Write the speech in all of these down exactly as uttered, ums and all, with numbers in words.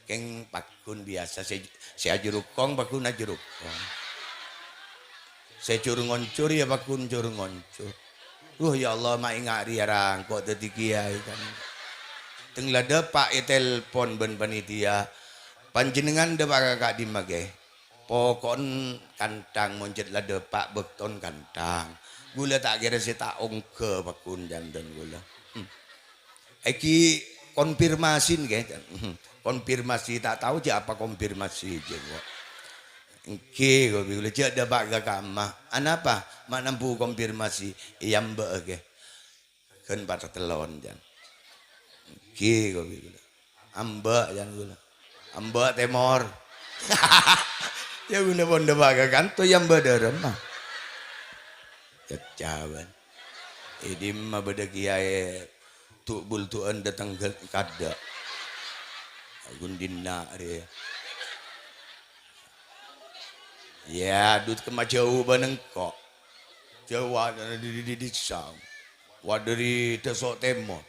Kèng paggun biyasa sè, sè ajurukong paggun ajurukong. Sè cur-ngoncor ya paggun cur-ngoncor. Duh, ya Allah, ma' ènga' rèya ra engko' dhâddhi kèyaè kan. Tèng la dâpa' ètelpon bân panitia. "Panjhennengngan dâpa' ka ka'dimma, Kè?" "Poko'en kanthang, mon jhât la dâpa' bâkton kanthang. Ghulâ ta' kèra sè ta' ongghâ paggun jhândhân ghulâ." Hmm. Èngghi konfirmasi, ngghi. Konfirmasi, ta' tao jhâ' apa konfirmasi, jhâ' kok. Èngghi, kopi ghulâ, jhâ' dâpa' ka kamma. Anapa? Ma' nambu konfirmasi. Èyambâ'â, ngghi. Ghân patè tellon, jhân. Èngghi, kopi ghulâ. Amba', jhân ghulâ. Amba' tèmor. Ya, ghulâ pon dâpa' ka kanto, èyambâ' dâremma. Caccaban. È dimma bâdâ kèyaè tu'-bultu'ân dâteng ghâl-, kaddhâ'. Ghun dinna' rè. Ya, dut kemma jhâu bân engko'. Jhâu wa-, dâri, dâri, dâri dissa. Wa dâri dâso' tèmor.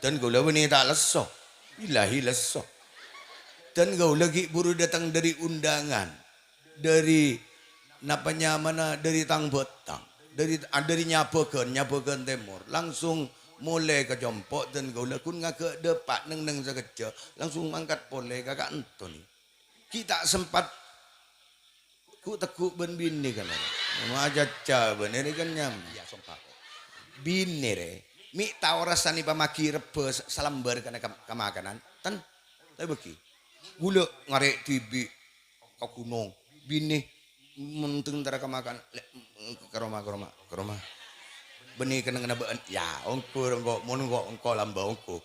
Dân kaulâ bânnè ta' lesso. Billahi lesso. Dân kaulâ ghi' buru dâteng dâri undangan. Dâri, napa nyamana, dâri tang-bâtang. Dâri, ah, dâri Nyabâghân, Nyabâghân Tèmor. Langsung molè ka compo' dân kaulâ ghun ngaghâ' dâpa' neng-neng sakejjhâ'. Langsung mangkat polè ka ka'ento nè. Ghi' ta' sempat ghu'-tegghu' bân binè kan. Macaca bân èrè kan nyam. Binè rè, mè' ta' orasana èpamaghi rebbhâ sa-, salambâr kana kam-, kamakanan. Ten, ta' èbâghi. Ghulâ ngarè' dhibi' ka ghunong. Binè menteng entara kamakanan. Lè-, ka roma, ka roma, ka roma. Bânnè kennengnganna bâ'ân. Ya, ongghu engko', mon engko', engko' lambâ' ongghu.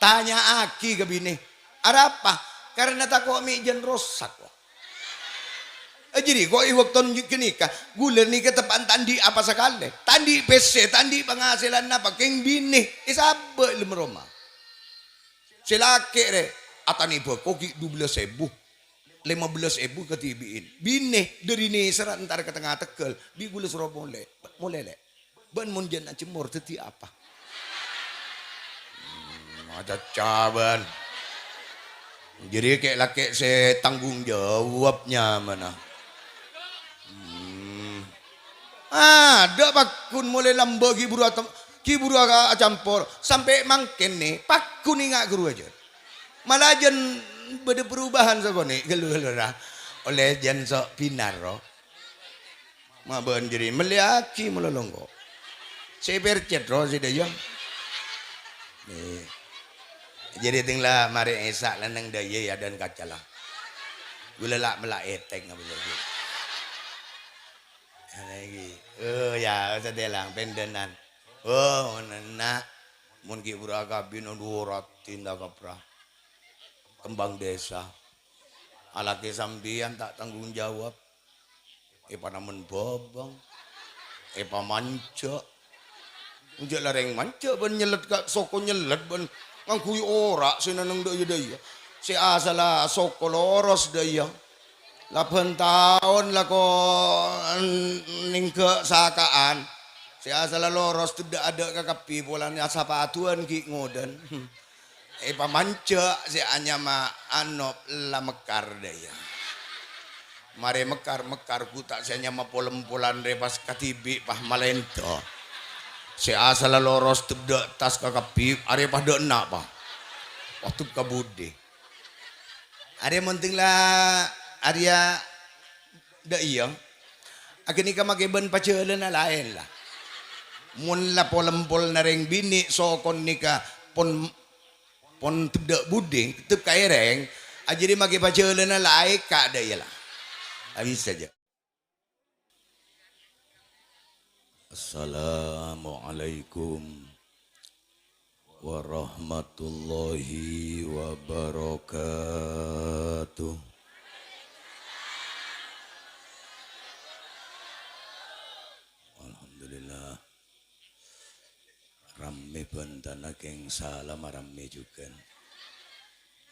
Tanya'aghi ka binè, "Arapa?" "Karena tako' mè' jân rosak, wa." Eh, jârèya ko' è bâkto ghânèka, ghulâ nèka teppa'na ta' andi' apa sakalè. Ta' andi' pèssè, ta' andi' pangasèlan napa, kèng binè èsabâ' è dâlem roma. Sè lakè' rè, atanè bhâko ghi' dubellâs èbu, lèma bellâs èbu kadhibi'in. Binè dâri nèserra entar ka tengnga tegghâl, bi' ghulâ soro molè. Molè, Lè'. Bân mon jân ajemmor dhâddhi apa? Hmm, macaca bân. Jârèya kè'-lakè' sè tanggung jawab nyamana. Hmm. Adâ' paggun molè lambâ' ghi' buru atem-, ghi' buru aka-, acampor. Sampè' mangkèn nè, paggun enga' ghâruwa jân. Mala jân bâdâ perubahan sakonè', ghâllu-ghâllu ra. Ollè jân so' bhinar, ro. Ma' bân jârèya mellèyaghi malolo engko'. Sè percet ro sè dâjâ. Nè. Jârèya tèng la marè Isa la neng dâjâ ya dân kaca la. Ghulâ la mella' ètèng apa jârèya. Ana iki. Oh ya, satèlang pendhânan. Oh, nènna'. Mon ghi' buru akabin, adhu, raddhin ta' kapra. Kembang desa. Alakè sampèyan ta' tanggung jawab. Èpanamen bhâbâng, èpamanja'. Enjâ' la rèng manja' bân nyellet ka soko nyellet bân ngangghuy ora' sè nenneng dâ' iyâ-dâ' iyâ. Sè asalla soko loros dâ' iyâ. Labbhân taon lako nèngghâ' saka'an. Sè asalla loros teddhâ' adâ' kakabbhi polana sapaduwân ghi' ngodân. Èpamanja' sè anyama Anop la mekkar dâ' iyâ. Marè mekkar-mekkar ghu ta' sè anyama polem-polan rè pas kadhibi' pas malèndhâ. Sè asalla loros teddhâ' tas kakabbhi arè pas dâ' enna' pas. Waduh kabudi. Arè monting la arèya dâ' iyâ. Aghânèka makè bân pajhâlânna laèn la. Mon la polem-polanna rèng binè' sokon nèka pon Pon teddhâ' budhing, tettep kaèrèng, ajârèya makè pajhâlânna la èka' dâ' iyâ la. Abis saja. Assalamualaikum warahmatullahi wabarakatuh. Alhamdulillah. Rammè bhântana kèng sala marammè jhughân.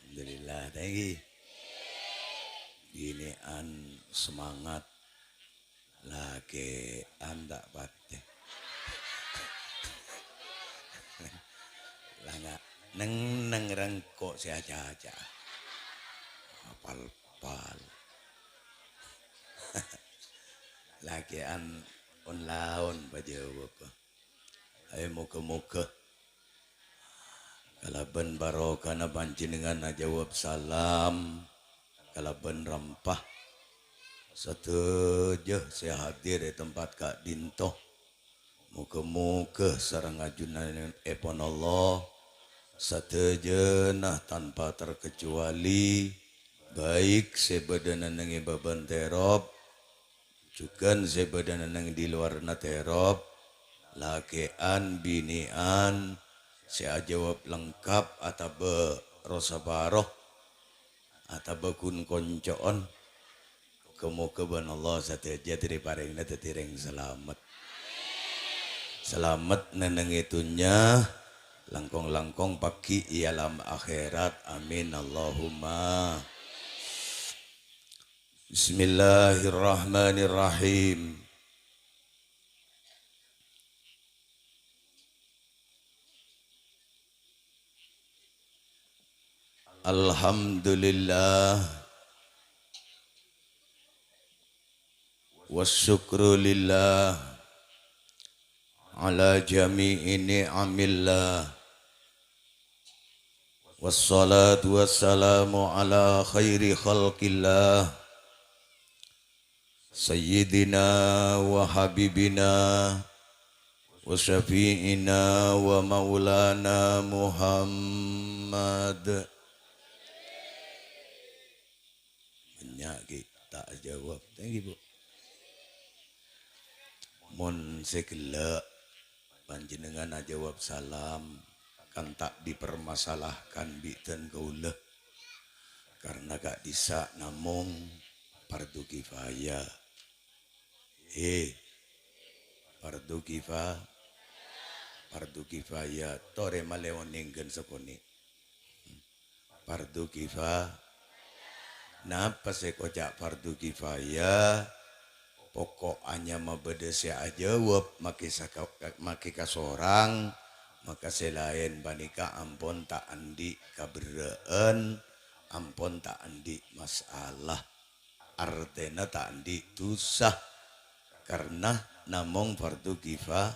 Alhamdulillah, thank you. Binè'an semangat, lakè'an ta' patè. La nga' neng-neng rèngko' sè aca-aca. Al-Fal. Lakè'an on-laon pajâwâb. Ayo, moghâ-moghâ kalabân barokana panjhennengngan ajâwâb salam kalabân rampa sadhâjâ sè hadir è tempat ka'dinto. Moghâ-moghâ sareng ajunanèpon Allah sadhâjâna tanpa terkecuali, baik sè bâdâna neng è bâbâna terop, jhughân sè bâdâna neng di lowarra terop, lakè'an, binè'an, sè ajâwâb lengkap atabâ ro-saparo, atabâ ghun-konco'on. Moghâ-moghâ bân Allah sadhâjâ èparèngana dhâddhi rèng salamet. Salamet neng è dhunnya, langkong-langkong paghi' è alam akhèrat. Amin, Allahumma. Bismillahirrahmanirrahim. Alhamdulillah. Wasyukru lillah ala jami'i ni'amillah. Wassalatu wassalamu ala khairi khalqillah, sayyidina wa habibina wa syafi'ina wa maulana Muhammad. Bânnya' ghi' ta' ajâwâb. Thank you, Bu. Mon sè ghellâ', panjhennengngan ajâwâb salam, kan ta' dipermasalahkan bi' dân kaulâ. Karna ka'dissa' namong fardhu kifayah. He, fardhu kifa-, fardhu kifayah. Torè malè onèng ghân sakonè'. Fardhu kifa-, napa sè èkoca' fardhu kifayah? Pokok anyama bâdâ sè ajâwâb makè saka-, makè kasorang, maka sè laèn panèka ampon ta' andi' kaberrâ'ân, ampon ta' andi' masalah. Artèna ta' andi' dhusa, karna namong fardhu kifa-,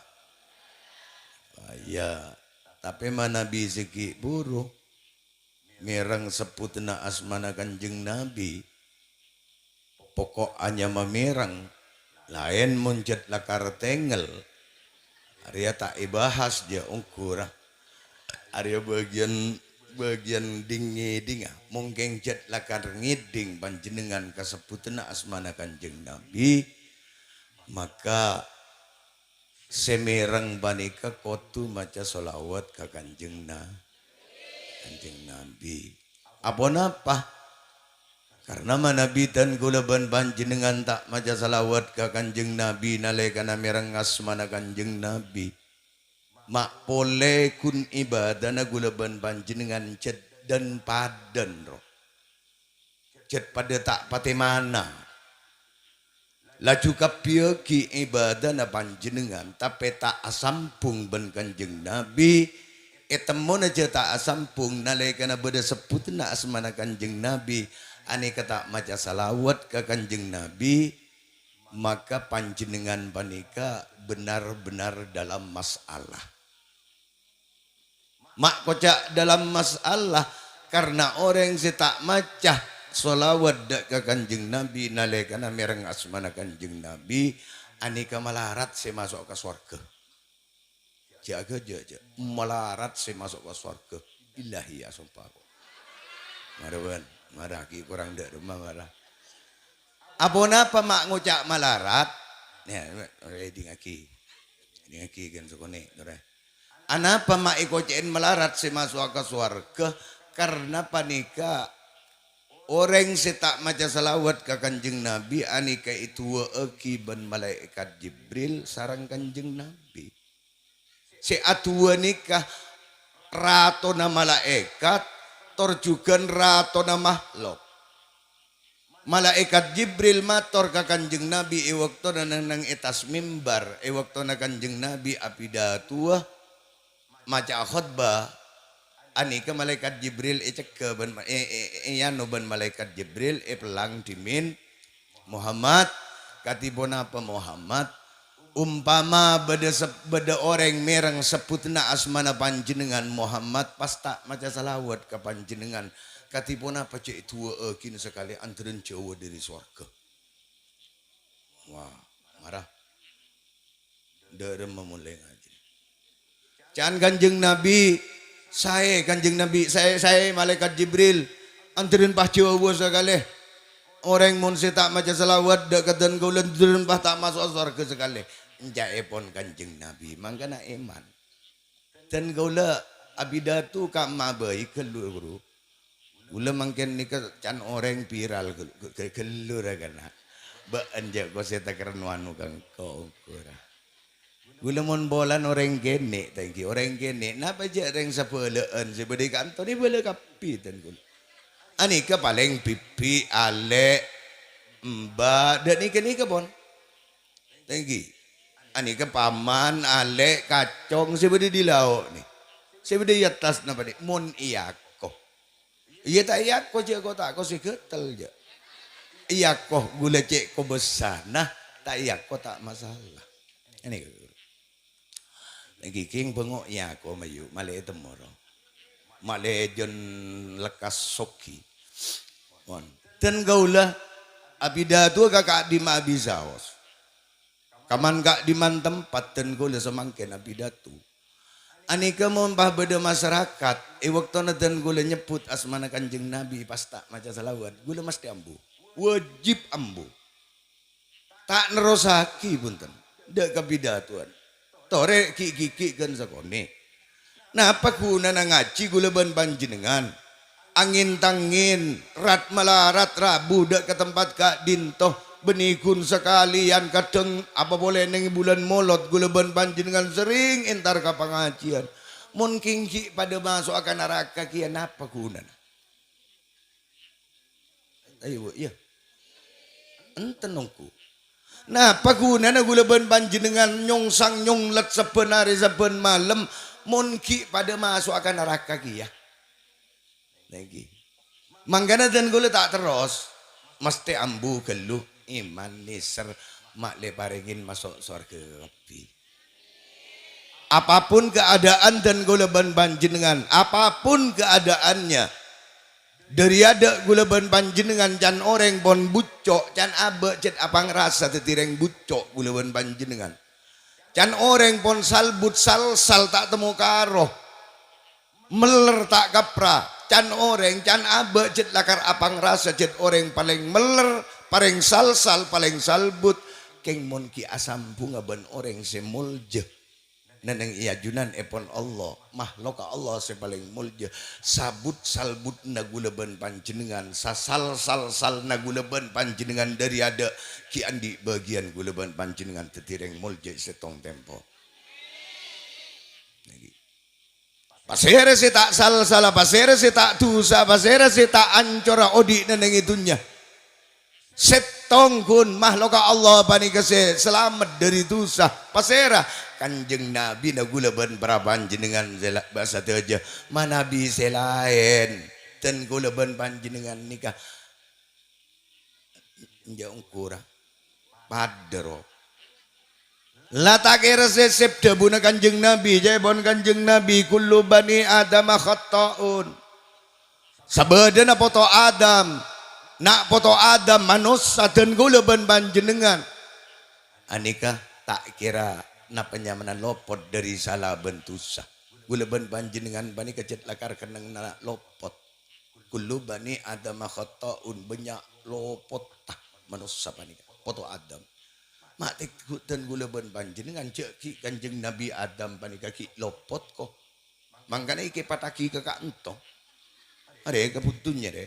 kifayah. Tapè manabi sè ghi' bhuru mèreng sebbhudânna asmana Kanjeng Nabi, pokok anyama mèreng, laèn mon jhât lakar tengngel, arèya ta' èbahas jâ' ongghu ra. Arèya bâgiyân, bâgiyân dhing-ngèdhingnga, mongkèng jhât lakar ngèdhing panjhennengngan kasebbhudânna asmana Kanjeng Nabi, maka sè mèreng panèka kodhu maca shalawat ka Kanjeng Na-, Kanjeng Nabi. Aponapa? Karna manabi dân kaulâ bân panjhennengngan ta' maca shalawat ka Kanjeng Nabi nalèkana mèreng asmana Kanjeng Nabi, ma' polè ghun ibadana kaulâ bân panjhennengngan jhât dân-padân, ro. Jhât padâ ta' patè mana. Laju kabbhiyâghi ibadana panjhennengngan, tapè ta' asambhung bân Kanjeng Nabi. Ètemmona jhâ' ta' asambhung nalèkana bâdâ sebbhudânna asmana Kanjeng Nabi, anèka ta' maca shalawat ka Kanjeng Nabi, maka panjhennengngan panèka benar-benar dalam masalah. Ma' koca' dalam masalah, karna orèng sè ta' maca shalawat dâ' ka Kanjeng Nabi nalèkana mèreng asmana Kanjeng Nabi, anèka malarat sè maso' ka sowarghâ. Jâ', jâ', jâ', malarat sè maso' ka sowarghâ. Billahi, asompa, kok. Mara, bân. Mara, ghi' korang dâ' remma, mara. Aponapa ma' ngoca' malarat? Yâ, èdingngaghi. Èdingngaghi ghân sakonè', torè. Anapa ma' èkoca'è malarat sè maso'a ka sowarghâ? Karna panèka orèng sè ta' maca shalawat ka Kanjeng Nabi anèka èduwâ'âghi bân malaèkat Jibril sareng Kanjeng Nabi. Sè aduwâ nèka ratona malaèkat, tor jhughân ratona mahlok. Malaèkat Jibril mator ka Kanjeng Nabi è bâktona neng-neng è attas mimbar, è bâktona Kanjeng Nabi apidatowa, maca'a khotbah, Anèka Malaèkat Jibril ècegghâ bân ma-, è-, è-, è-, èanu bân Malaèkat Jibril èpèlang dhimèn Muhammad. Kadhi ponapa Muhammad? Umpama bâdâ sep-, bâdâ orèng mèreng sebbhudhânna asmana panjhennengngan Muhammad, pas ta' maca salawat ka panjhennengngan, kadhi ponapa cè' duwâ'âghin sakalè anḍhârân jhâuwâ ḍâri sowarghâ? Wah, mara. Ḍâ' remma molè ngajhi. Can Kanjeng Nabi, saè Kanjeng Nabi, saè, saè Malaèkat Jibril, anḍhârân pas jhâuwâ sakalè. Orèng mon sè ta' maca salawat ḍâ' ka dhân kaulâ anḍhârân pas ta' maso'a sowarghâ sakalè. Enca'èpon Kanjeng Nabi, mangkana èman. Dhân kaulâ apidato ka emma bhâi ghâllu, ghuru. Kaulâ mangkèn nèka can orèng viral ghâllu, ghâ-, ghâ-, ghâllu ra kana'. Bâ'ân jhâ' kosè takerrèn wanu ka engko', engko' ra. Kaulâ mon polana orèng kènè', ta' ènggi, orèng kènè'. Napa jhâ' rèng sabhâlâ'ân sè bâḍâ è kantor, è bhâlâ kabbhi dhân kaulâ. Anèka palèng bibi', alè', emba', ḍâ' nèka-nèka pon. Ta' ènggi. Anèka paman, alè', kacong sè bâḍâ è lao' nè. Sè bâḍâ è attas napa nè? Mon èako. Iyâ ta' èako jhâ' ko-, ta' kosè ghâtel jhâ'. Èako kaulâ cè' kobâsana, ta' èako ta' masalah. Anèka. Ènggi kèng bângo' èako mayu, malè ètemmoro. Malè jân lekkas soghi. Mon. Dhân kaulâ apidato ka ka'ḍimma abisaos. Kaman ka'ḍimman tempat dhân kaulâ samangkèn apidato. Anèka mon pas bâḍâ masarakat, è bâktona dhân kaulâ nyebbhut asmana Kanjeng Nabi pas ta' maca salawat, kaulâ masthè ambu. Wajib ambu. Ta' nerrossaghi, bhunten, ḍâ' kapidatowan. Torè ghi'-ghigghi' ghân sakonè'. Napa ghunana ngajhi kaulâ bân panjhennengngan? Angèn-tangèn, rat-malarat rabu ḍâ' ka tempat ka'ḍinto, bânnè ghun sakalèyan kadhâng apa polè neng bulân Molod kaulâ bân panjhennengngan serrèng entar ka pangajhiyân. Mon kèng ghi' paḍâ maso'a ka naraka kèya, napa ghunana? Ayo, Bu, iyâ. Enten ongghu. Napa ghunana kaulâ bân panjhennengngan nyongsang nyonglet sabbhân arè sabbhân malem, mon ghi' paḍâ maso'a ka naraka kèya? Nènggi. Mangkana dhân kaulâ ta' terros, masthè ambu ghâllu, èman nèser, ma'lè parèngèn maso' sowarghâ kabbhi. Apapun keadaan dhân kaulâ bân panjhennengngan, apapun keadaannya, ḍâri aḍâ' kaulâ bân panjhennengngan can orèng pon bucco', can abâ' cèt apangrasa dhâddhi rèng bucco' kaulâ bân panjhennengngan. Can orèng pon salbut salsal ta' temmo karo. Mèller ta' kapra, can orèng, can abâ' cèt lakar apangrasa cèt orèng palèng mèller, palèng salsal, palèng salbut, kèng mon ghi' asambhungnga bân orèng sè molja. Nènèng è ajunanèpon Allah, mahlokka Allah sè palèng molja, sabut-salbutna kaulâ bân panjhennengngan, sasal-salsalna kaulâ bân panjhennengngan ḍâri aḍâ' ghi' anḍi' bâgiyân kaulâ bân panjhennengngan dhâddhi rèng molja è sèttong tempo. Nènggi. Pasèra sè ta' sal-sala, pasèra sè ta' dhusa, pasèra sè ta' ancora oḍi' nènèng è dhunnya? Sèttong ghun mahlokka Allah panèka sè salamet ḍâri dhusa. Pasèra? Kanjeng Nabina kaulâ bân para panjhennengngan sè la-, bâ-, sadhâjâ manabi sè laèn. Dhân kaulâ bân panjhennengngan nèka Enjâ' ongghu ra. Paḍâ, ro. La ta' kèra sè sèp dhâbuna Kanjeng Nabi, ca'èpon Kanjeng Nabi, "Kullu bani Adama khatta'un." Sabâḍâna poto Adam, na' poto Adam manossa dhân kaulâ bân panjhennengngan. Anèka ta' kèra napa nyamana lopot ḍâri sala bân dhusa. Kaulâ bân panjhennengngan panèka cèt lakar kennengnganna lopot. "Kullu bani Adama khatta'un," bânnya' lopotta manossa panèka, poto Adam. Ma' tèggu' dhân kaulâ bân panjhennengngan jhâ' ghi' Kanjeng Nabi Adam panèka ghi' lopot, ko. Mangkana èkèpattaghi ka ka'ento. Arè ka bhuddhunnya, rè.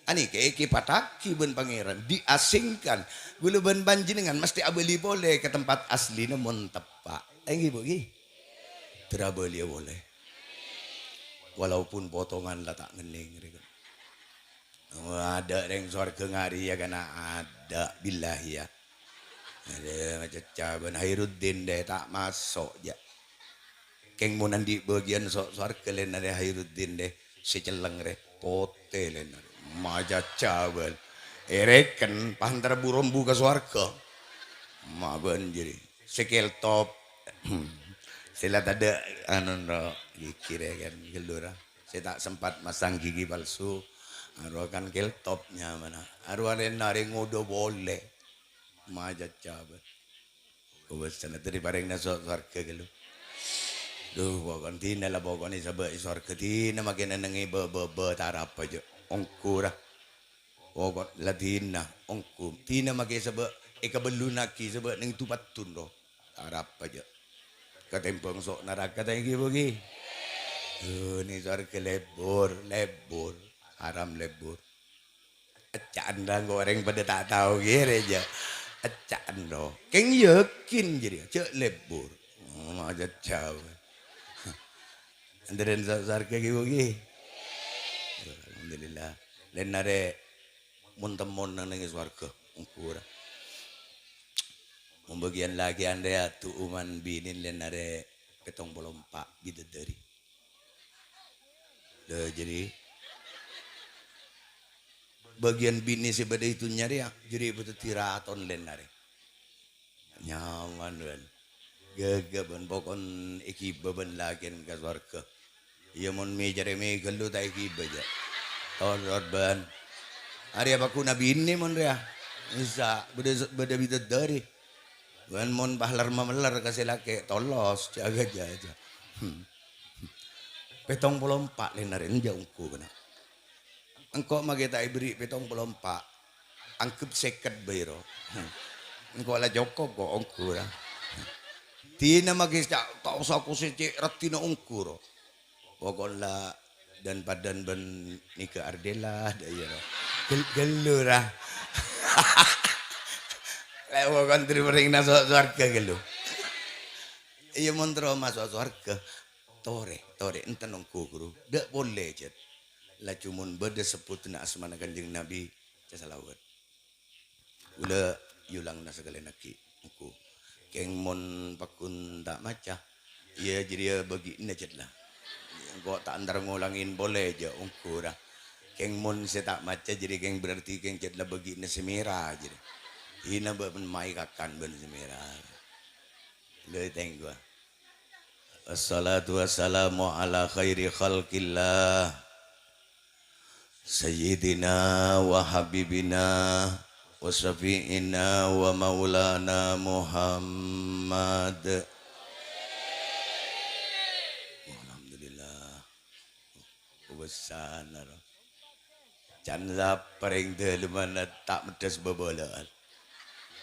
Anèka èkèpattaghi bân Pangèran, diasingkan. Kaulâ bân panjhennengngan mastè abâli polè ka tempat aslina mon teppa'. Èngghi, Bu, ghi? Terra bâliyâ polè. Walaupun potongan la ta' ngennèng rèya. Aḍâ' rèng sowarghâ ngarèya kana aḍâ', billahi ya. Aḍâ' macecca bân Hairuddin ḍâ' ta' maso' jâ'. Kèng mon andi' bâgiyân so-, sowarghâ lènarè Khairuddin rè, sè celleng rè, potè lènarè. Maca jawal. Èrèken, pantara bu-rombu ka sowarghâ. Mabân jârèya. Sè keltop. Sè la tadâ', anu, no, gigi rè kan, ghellura. Sè ta' sempat masang gigi palsu. Arowa kan keltop nyamana. Arowa lènarè ngodâ polè. Maca jawal. Kobâsana tadâ' parèngna so-, sowarghâ ghâllu. Duh, pokon dina la pokona sabâ' è sowarghâ dina makè nennengngè bâ-, bâ-, bâ tarapa jâ. Ongghu ra. Pokon la dina, ongghu. Dina makè sabâ' èkabellunnaghi sabâ' neng du-paddun ro. Tarapa jâ. Katèmbhâng so' naraka ta' ènggi, Bu, ghi? Duh, neng sowarghâ lebbur, lebbur. Haram lebbur. Ecca'an ra engko' orèng padâ ta' tao kèrè, jâ. Ecca'an ro. Kèng yakin jârèya, jâ' lebbur. Oh, maca jawal. Antarèn sa-, sowarghâ ghi, Bu, ghi? Alhamdulillah. Lènarè mon-temmon neng, neng sowarghâ. Ongghu ra. Mon bâgiyân lakè'an rèya, du'uman binèn lènarè pèttong polo empa' bidadari. Lha, jârèya. Bâgiyân binè sè bâdâ è dhunnya rèya, jârèya bâdâ diraton lènarè. Nyaman, bân. Ghâghâ, bân, pokon èghibâ bân lakèn ka sowarghâ. Iyâ, mon mè-, carè mè' ghâllu ta' èghibâ, jâ. Torot, bân. Arèya pagghun abinè, mon rèya. Bisa, bâdâ, bâdâ bidadari. Bân mon pahlèr-mameller ka sè lakè', tolos, jâgâ, jâ, jâ. Hmm. Pèttong polo empa' lènarè, enjâ' ongghu kèna. Engko' makè ta' èberri' pèttong polo empa'. Angghep sèket bhâi ro. Engko' la cokop ko' ongghu ra. Dina makè ca-, ta' osa kosè cè' raddhina ongghu ro. Pokok la dan-padan bân Nika Ardella, dâ' iyâ ro. Gel-, ghâllu ra. Lè' pokok terro parèngna so-, sowarghâ ghâllu. Iyâ, mon terro maso' sowarghâ. Torè, torè, enten ongghu, ghuru. Dâ' polè, jât. Laju mon bâdâ sebbhuddhâna asmana Kanjeng Nabi, ca salawat. Kaulâ yulangna sakalèyan aghi', ongghu. Kèng mon pagghun ta' maca, iyâ jârèya bâgi'na jât la. Engko' ta' entar ngolangè polè jâ' ongghu ra. Kèng mon sè ta' maca jârèya kèng berarti kèng jât la bâgi'na sè mèra jârèya. Dina bâ-, bân maè kakan bân sè mèra. Lha tènggu. Wassalatu wassalamu ala khairi khalqillah, Sayyidina wa Habibina wa Syafi'ina wa Maulana Muhammad. Alhamdulillah. Kobâsana ro. Can saparèng dâlemmanna ta' meddhâs bâbâlâ'ân.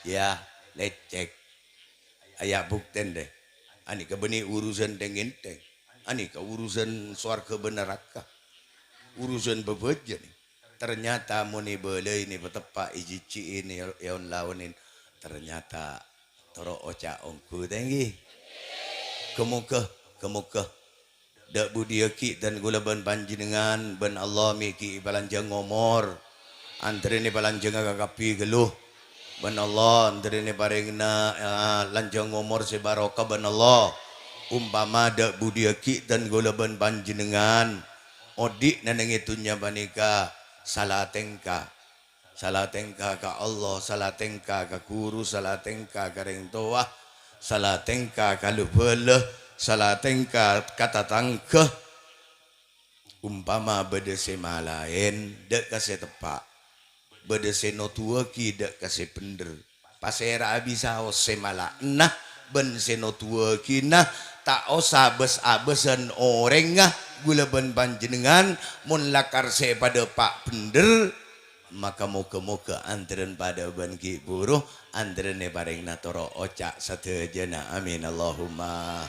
Yâ, lècèk. Aya' buktèn, dâ. Anèka bânnè urusan tèng-ngèntèng. Anèka urusan sowarghâ bân naraka. Urusan bâbâjâ nè. Ternyata mon èbâlâi nè pateppa' èjhijhi'i nè èon-laonè. Ternyata toro' oca' ongghu tèngghi. Ghâ-moghâ, ghâ-moghâ. Dâ' budiyâ ghi' dân kaulâ bân panjhennengngan bân Allah mè' ghi' èpalanjhâng omor. Antarèna palanjhângnga kakabbhi ghâllu. Bân Allah, antarèna parèngna, eh, lanjhâng omor sè barokah bân Allah. Umpama dâ' budiyâ ghi' dân kaulâ bân panjhennengngan odi' nennengngè dhunnya panèka sala tèngka. Sala tèngka ka Allah, sala tèngka ka ghuru, sala tèngka ka rèng towa, sala tèngka ka lu-bhâlâ, sala tèngka ka tatangghâ. Umpama bâdâ sè malaèn, dâ' ka sè teppa'. Bâdâ sè noduwâghi, dâ' ka sè bhendher. Pasèra'a bisaos sè mala'ana bân sè noduwâghina, ta' osa bâs-abâsan orèngnga, kaulâ bân panjhennengngan, mon lakar sè padâ pa' bhendher, Maka moghâ-moghâ antarèn padâ bân ghi' bhuru, antarèn èparèngana toro' oca' sadhâjâna. Amin, Allahumma.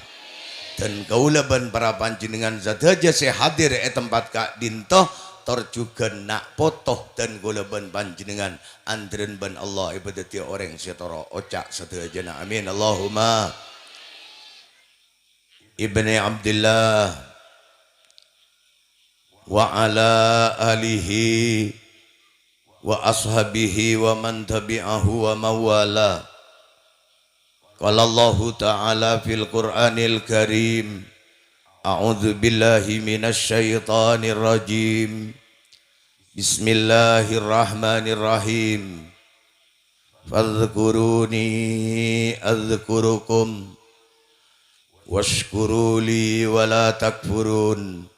Dân kaulâ bân para panjhennengngan sadhâjâ sè hadir è tempat ka'dinto, tor jhughân na' poto dân kaulâ bân panjhennengngan, antarèn bân Allah èpadhâddhiyâ orèng sè toro' oca' sadhâjâna. Amin, Allahumma. Ibni Abdillah. Wa ala alihi wa ashabihi wa man tabi'ahu wa mawala. Qala Allahu ta'ala fil Qur'anil Karim, A'udzubillahi minasyaitonirrajim. Bismillahirrahmanirrahim. Fadzkuruni adzkurukum, wasykuruli wa la takfurun.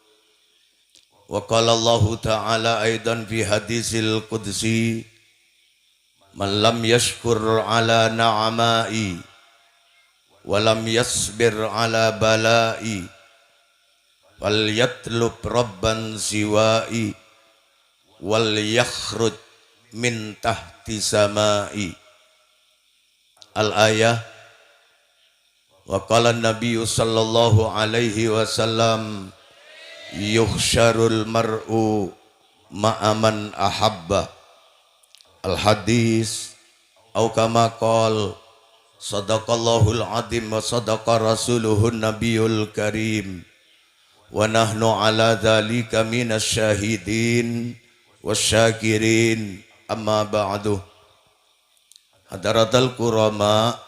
Wa qala Allahu ta'ala aidan fi hadisil qudsi, "Man lam yashkur ala na'amai, wa lam yasbir ala balai, falyatlub rabban siwai, wal yakhruj min tahti samai." Al-ayah. Wa qala Nabiyyu sallallahu alaihi wasallam, "Yuhsyarul mar'u ma'a man ahabba." Al-hadis, au kama qal, sadaqallahul azim wa sadaqa rasuluhun nabiyul karim. Wa nahnu ala dzalika minasy syahidin wasyakirin. Amma ba'du. Hadaratal kurama,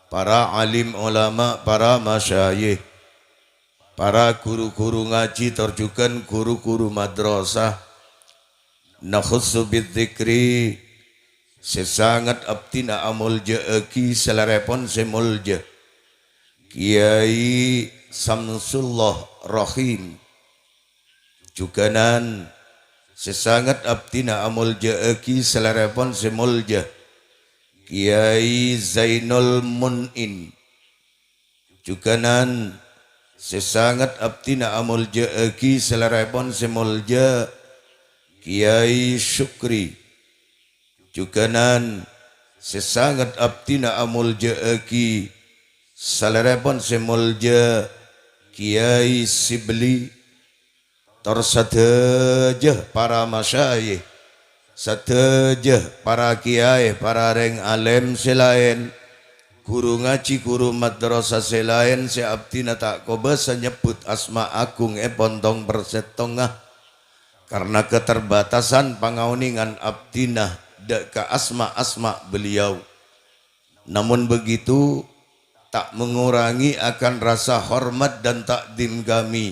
para alim ulama, para masyayikh, para guru-guru ngaji tor jughân guru-guru madrasah, nakhussu bidzikri, sè sanget abdhina amolja'aghi salèrèpon sè molja, Kiai Samsullah Rahim. Jughânan sè sanget abdhina amolja'aghi salèrèpon sè molja, Kiai Zainul Mun'im. Jughânan sè sanget abdhina amolja'aghi salèrèpon sè molja, Kiai Syukri. Jughânan sè sanget abdhina amolja'aghi salèrèpon sè molja, Kiai Sibli. Tor sadhâjâ para masyayikh, sadhâjâ para kiai, para rèng alèm sè laèn, guru ngaji, guru madrasah sè laèn sè abdhina ta' kobâsa nyebbhut asma agungngèpon tong-persèttongnga karna keterbatasan pangaonèngan abdhina dâ' ka asma-asma beliau. Namun begitu, tak mengurangi akan rasa hormat dan takdim kami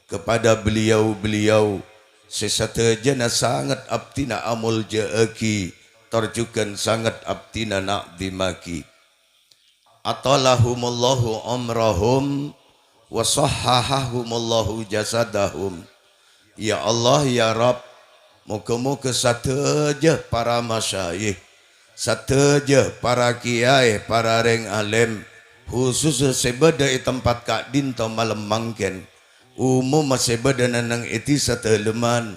kepada beliau-beliau sè sadhâjâna sanget abdhina amolja'aghi, tor jughân sanget abdhina na'dhimaghi. Athalahumullahu umrahum wa shahhahahumullahu jasadahum. Ya Allah, ya Rabb, moghâ-moghâ sadhâjâ para masyayikh, sadhâjâ para kiai, para rèng alèm, khusus sè bâdâ è tempat ka'dinto malem mangkèn, umumma sè bâdâ neng-enneng è dhisa dhâlemman,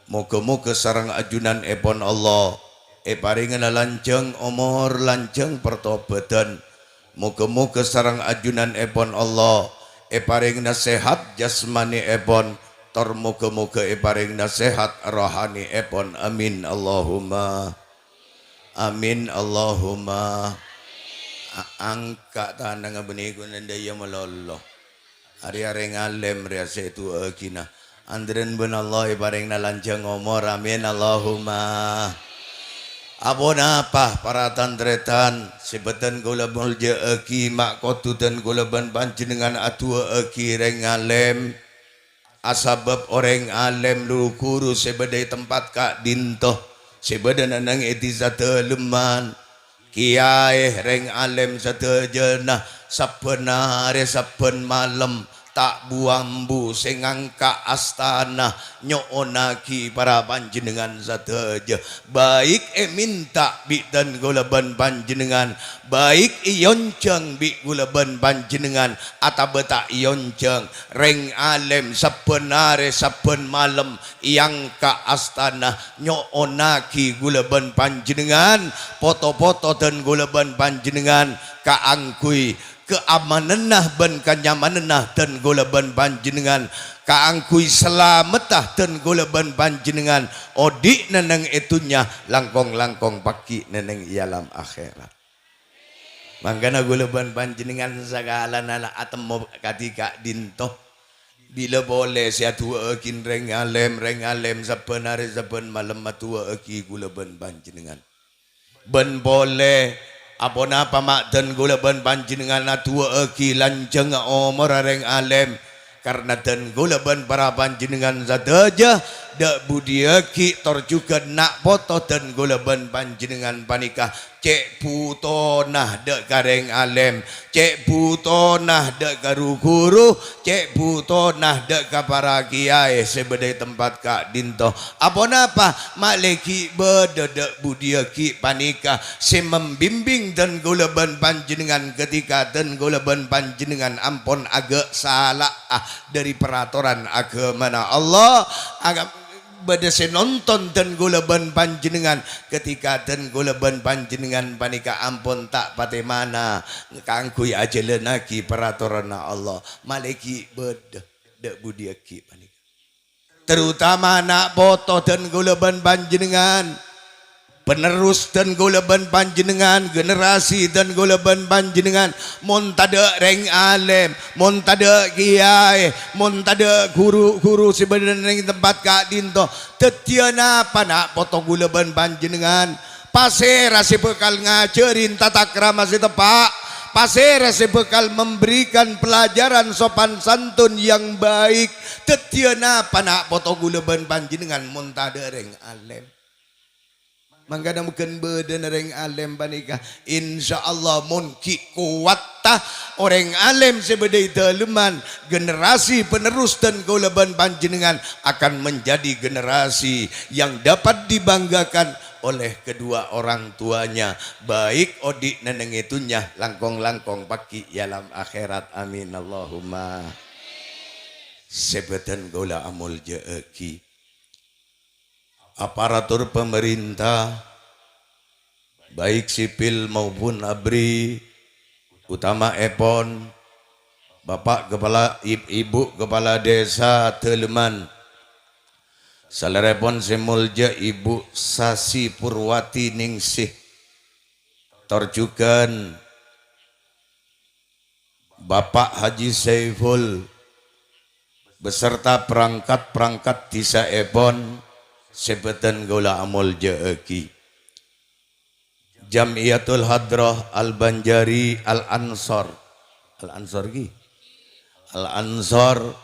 moghâ-moghâ sareng ajunanèpon Allah èparèngana lanjhâng omor, lanjhâng partobâdhân. Moghâ-moghâ sareng ajunanèpon Allah èparèngana sehat jasmanièpon, tor moghâ-moghâ èparèngana sehat rohanièpon. Amin, Allahumma. Amin, Allahumma. A-, angka' tanangnga bânnè ghun endâ' iyâ malolo. Arèya rèng alèm rèya sè èdu'aaghina. Antarèn bân Allah èparèngana lanjhâng omor. Amin, Allahumma. Aponapa, para tan-tarètan, sè bhâdhân kaulâ molja'aghi, ma' kodhu dhân kaulâ bân panjhennengngan adu'aaghi rèng alèm. Asabâb orèng alèm, ru-ghuru sè bâdâ è tempat ka'dinto, sè bâdâ neng-enneng è dhisa dhâlemman, kiyaè, rèng alèm sadhâjâna, sabbhân arè, sabbhân malem, ta' bu-ambu sè ngangka' astana nyo'onnaghi para panjhennengngan sadhâjâ, baik èmènta bi' dhân kaulâ bân panjhennengngan, baik èyonjhâng bi' kaulâ bân panjhennengngan, atabâ ta' èyonjhâng, rèng alèm sabbhân arè, sabbhân malem èangka' astana nyo'onnaghi kaulâ bân panjhennengngan, poto-poto dhân kaulâ bân panjhennengngan kaangghuy kaamananna bân kanyamananna dhân kaulâ bân panjhennengngan, kaangghuy salamedda dhân kaulâ bân panjhennengngan, odi' neng-enneng è dhunnya, langkong-langkong paggi' neng-enneng è alam akhèrat. Mangkana kaulâ bân panjhennengngan sakalana la atemmo kadhi ka'dinto. Bilâ polè sè adu'aaghi rèng alèm, rèng alèm sabbhân arè, sabbhân malem adu'aaghi kaulâ bân panjhennengngan. Bân polè, aponapa ma' dhân kaulâ bân panjhennengngan adu'aaghi lanjhângnga omorra rèng alèm, Karna dân kaulâ bân para panjhennengngan sadhâjâ, dâ' budhiyâghi tor jhughân na' poto dân kaulâ bân panjhennengngan panèka cè' bhutona dâ' ka rèng alèm, cè' bhutona dâ' ka ru-ghuru, cè' bhutona dâ' ka para kiyaè sè bâdâ è tempat ka'dinto. Aponapa? Malè ghi' bâdâ dâ' budhiyâghi panèka sè mambimbing dân kaulâ bân panjhennengngan ketika dân kaulâ bân panjhennengngan ampon aghâ' sala'a dâri paratoran aghâmana Allah. Aga-, bâdâ sè nonton dân kaulâ bân panjhennengngan ketika dân kaulâ bân panjhennengngan panèka ampon ta' patè mana kaangghuy ajhâlânnaghi paratoranna Allah. Malè ghi' bâdâ dâ' budhiyâghi panèka. Terutama na' poto dân kaulâ bân panjhennengngan, penerus dân kaulâ bân panjhennengngan, generasi dân kaulâ bân panjhennengngan, mon tadâ' rèng alèm, mon tadâ' kiyaè, mon tadâ' ghuru-ghuru sè bâdâ neng tempat ka'dinto, dhâddhiyâ napa na' poto kaulâ bân panjhennengngan? Pasèra sè bhâkal ngajhâri tata krama sè teppa'? Pasèra sè bhâkal memberikan pelajaran sopan santun yang baik? Dhâddhiyâ napa na' poto kaulâ bân panjhennengngan mon tadâ' rèng alèm? Mangkana mungkin bâdâna rèng alèm panèka, insyaallah mon ghi' kowatta orèng alèm sè bâdâ è dâlemman, generasi penerus dân kaulâ bân panjhennengngan akan menjadi generasi yang dapat dibanggakan oleh kedua orang tuanya, baik odi' neng è dhunnya, langkong-langkong paghi' è alam akhèrat. Amin, Allahumma. Sè bâdân kaulâ amoljâ'aghi. Aparatur pamarènta, baik sipil maupun abri, utama'èpon Bapak Kepala, Ib-, Ibu Kepala Desa Dâlemman, salèrèpon sè moljâ Ibu Sasi Purwati Ningsih, tor jhughân Bapak Haji Saiful beserta perangkat-perangkat dhisaèpon sè bâdân kaulâ amoljâ'aghi. Jam'iyatul Hadrah Al-Banjari Al-Ansor. Al-Ansor ghi? Al-Ansor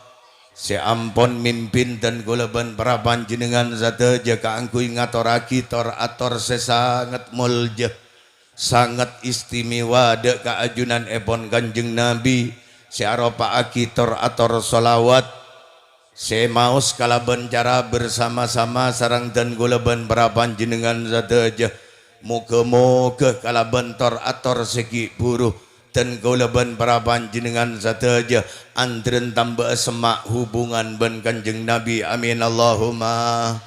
sè ampon mimpin dân kaulâ bân para panjhennengngan sadhâjâ kaangghuy ngatorraghi tor-ator sè sanget moljâ, sanget istimewa dâ' ka ajunanèpon Kanjeng Nabi, sè aropa'aghi tor-ator shalawat, sè maos kalabân cara bersama-sama sareng dân kaulâ bân para panjhennengngan sadhâjâ. Moghâ-moghâ kalabân tor-ator sè ghi' bhuru, dân kaulâ bân para panjhennengngan sadhâjâ andrèn tambâ'â semma' hubungan bân Kanjeng Nabi. Amin, Allahumma.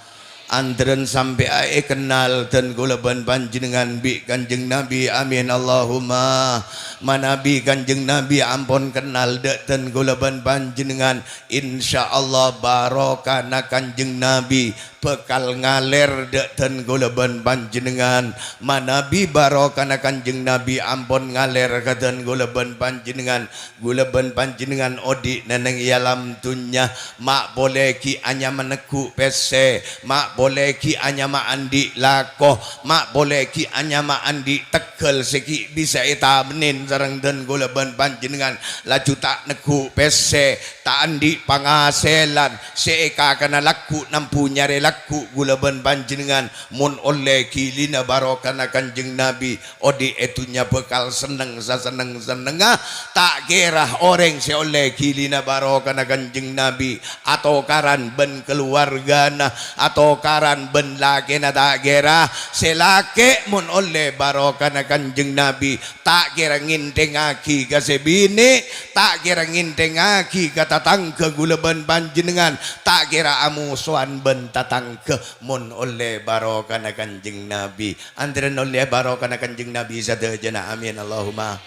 Andrèn sampè'a èkennal dân kaulâ bân panjhennengngan bi' Kanjeng Nabi. Amin, Allahumma. Manabi Kanjeng Nabi ampon kennal dâ' dân kaulâ bân panjhennengngan, insyaallah barokana Kanjeng Nabi bhâkal ngalèr dâ' dân kaulâ bân panjhennengngan. Manabi barokana Kanjeng Nabi ampon ngalèr ka dân kaulâ bân panjhennengngan, kaulâ bân panjhennengngan odi' neng è alam dhunnya, ma' polè ghi' anyama neggu' pèssè, ma' polè ghi' anyama andi' lako, ma' polè ghi' anyama andi' tegghâl sè ghi' bisa ètamennè sareng dân kaulâ bân panjhennengngan, laju ta' neggu' pèssè, ta' andi' pangasèlan, sè èkakana lagghu' nambu nyarè lagghu' kaulâ bân panjhennengngan, mon ollè ghilina barokana Kanjeng Nabi, odi' è dhunnya bhâkal senneng sasenneng-sennengnga, ta' kèra orèng sè ollè ghilina barokana Kanjeng Nabi, atokaran bân kalowargana, atokaran bân lakèna ta' kèra, sè lakè' mon ollè barokana Kanjeng Nabi, ta' kèra ngènthèngaghi ka sè binè', ta' kèra ngènthèngaghi ka tatangghâ kaulâ bân panjhennengngan, ta' kèra amosowan bân tatangghâ mon ollè barokana Kanjeng Nabi. Andrèn ollè barokana Kanjeng Nabi sadhâjâna. Amin, Allahumma.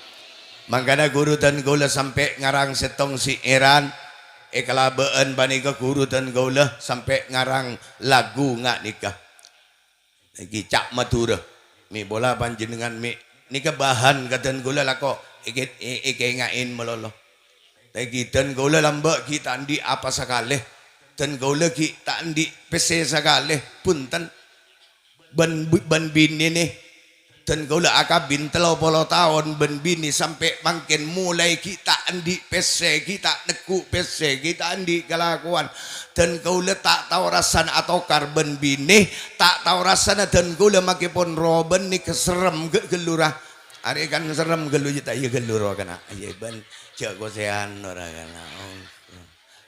Mangkana ghuru dân kaulâ sampè' ngarang sèttong syi'ran, èkalabâ'ân panèka ghuru dân kaulâ sampè' ngarang lagu nga' nèka. Nèka ca' Madhurâ. Mè' pola panjhennengngan mè' nèka bahan ka dân kaulâ lako èkè-, è-, èkènga'è malolo. Nèka dân kaulâ lambâ' ghi' ta' andi' apa sakalè. Dân kaulâ ghi' ta' andi' pèssè sakalè. Bhunten. Bân, bân binèna. Dân kaulâ akabin tello polo taon bân binè sampè' mangkèn molaè ghi' ta' andi' pèssè, ghi' ta' neggu' pèssè, ghi' ta' andi' kalakowan. Dân kaulâ ta' tao rassana atokar bân binè, ta' tao rassana dân kaulâ makè pon robân nèka serrem ghâ' ghâllu ra. Arè kan serrem ghâllu jâ' ta' iyâ ghâllu ro kana'. Iyâ bân jâ' kosèyan ora kana'.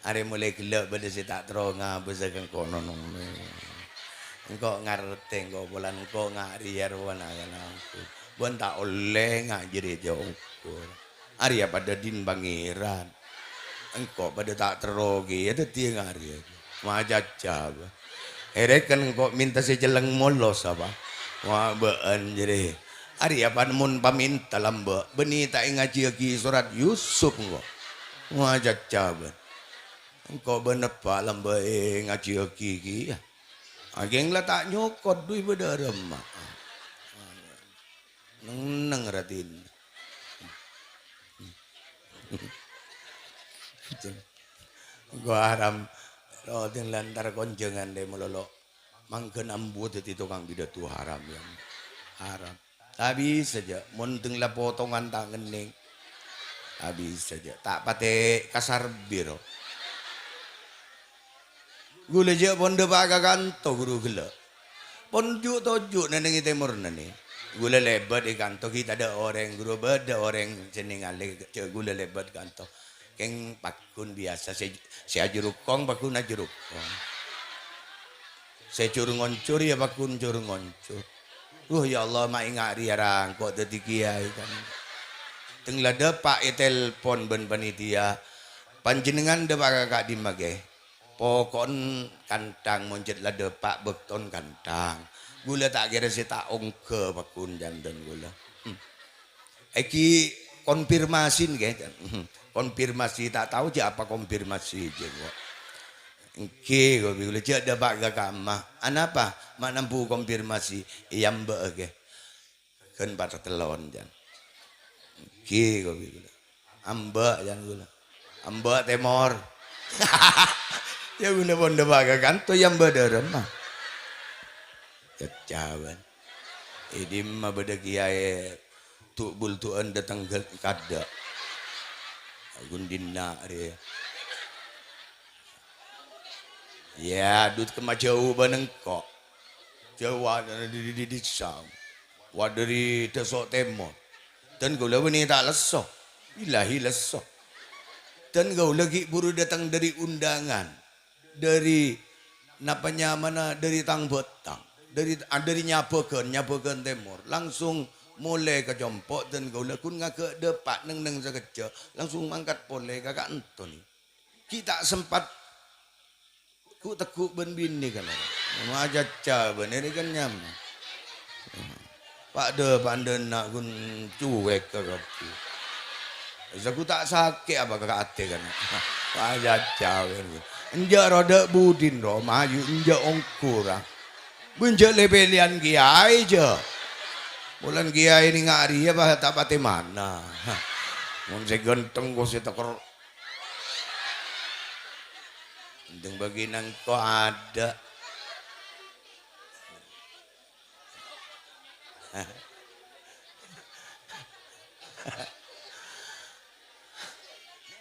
Arè molaè ghellâ' bâdâ sè ta' terro ngabâsa ka engko' nonong. Engko' ngartè, engko' polana engko' nga' rèya rowa na kana'. Bân ta' ollè nga' jârèya jâ' ongkur. Arèya padâ dhin Pangèran. Engko' padâ ta' terro kèya dhâddhiyâ nga' rèya. Macaca, bâ. Èrèken engko' mènta sè celleng molos apa? Wa, bâ'ân jârèya. Arèya pan mon pamènta lambâ', bânnè ta' èngajhiyâghi sorat Yusuf engko'. Macaca, bâ. Engko' bân eppa' lambâ' èngajhiyâghi kèya. Akèng la ta' nyokot dhu bâdâ remma. Neng-neng ratina. Engko' haram. Roding lantar konjhângan dâ' malolo. Mangghân ambu dhâddhi tokang pidato haram, ya. Haram. Ta' bisa, jâ'. Mon dâng la potongan ta' ngennèng. Ta' bisa, jâ'. Ta' patè kasarbhi, ro. Ghulâ jâ' pon dâpa' ka kanto, ghuru ghellâ'. Pon ju'-toju' nènèngè tèmor nènè. Ghulâ lèbât è kanto, ghi' tadâ' orèng, ghuru bâdâ orèng sè nèngalè, jâ' ghulâ lèbât kanto. Kèng paggun biyasa, sè, sè ajurukong, paggun ajurukong. Sè cur-ngoncor, ya paggun cur-ngoncor. Duh, ya Allah, ma' enga' rèya ra engko' dhâddhi kèyaè, kan. Dâng la dâpa' ètelpon bân panitia, "Panjhennengngan dâpa' ka ka'dimma, Kè?" "Poko'en kanthang, mon cè' la dâpa' bâktona kanthang." Ghulâ ta' kèra sè ta' ongghâ paggun jandhân ghulâ. Hmm. Èngghi konfirmasi, ngghi. Konfirmasi, ta' tao jâ' apa konfirmasi, jâ' kok. Èngghi, kopi ghulâ jâ' dâpa' ka kamma. "Anapa?" "Ma' nambu konfirmasi." "Èyambâ'â, ghi." Ghân patellon, jân. Èngghi, kopi ghulâ. "Ambâ', jân ghulâ. Ambâ' tèmor." Yâ, ghulâ pon dâpa' ka kanto, èyambâ' dâremma. Caccaban. È dimma bâdâ kèyaè du'-buldu'ân dâteng ghâl-, kaddhâ'. Ghun dinna' rèya. Yâ, du' kemma jâu bân engko'. Jâu wa-, dâri, dâri, dâri dissa. Wa dâri dâso' tèmor. Dân ghulâ bânnè ta' lesso. Billahi lesso. Dân ghulâ ghi' buru dâteng dâri undangan. Dâri, napa nyamana, dâri tang-bâtang, dâri, ah, dâri Nyabâghân, Nyabâghân Tèmor, langsung molè ka compo' dân ghulâ ghun ngaghâ' dâpa' neng-neng sakejjhâ', langsung mangkat polè ka ka'ento nè. Ghi' ta' sempat ghu'-tegghu' bân binè kan. Macaca bân èrè kan nyama. Padâ pandâna ghun cuwèk ka kabbhi. Sagu ta' sakè' apa ka atè, kan? Wah, jajal, kan? Enjâ' rodâ budin, ro, mayu enjâ' ongkora. Bun jâ' lè-pèlèyan kèyaè, jâ'. Polana kèyaè nèng arèya, apa ta' patè mana. Mon sè ghântheng, kok sè teker. Ghântheng bâgi nangko adâ'.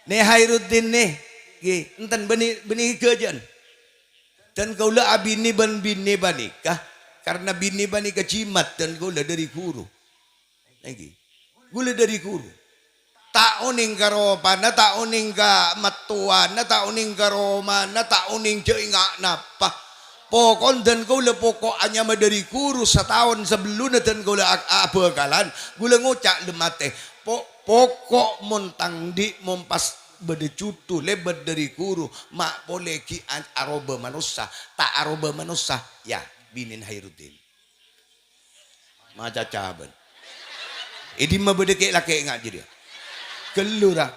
Nè Khairuddin nè, ghi, enten bânnè, bânnè ghâjâ'ân. Dân kaulâ abinè bân binè panèka, karna binè panèka jimat dân kaulâ dâri ghuru. Èngghi. Ghulâ dâri ghuru. Ta' onèng ka ropana, ta' onèng ka mattowana, ta' onèng ka romana, ta' onèng jâ' enga' napa. Pokon dân kaulâ poko' anyama dâri ghuru sataon sabellunna dân kaulâ a-, abhâkalan, ghulâ ngoca' lem atè, "Po-, poko' mon tang dhi' mon pas bâdâ jhudhu lèbât dâri ghuru, ma' polè ghi' a-, aroba manossa, ta' aroba manossa, yâ, binèna Khairuddin." Macacabân. È dimma bâdâ kè'-lakè' nga' jârèya? Ghâllu, ra.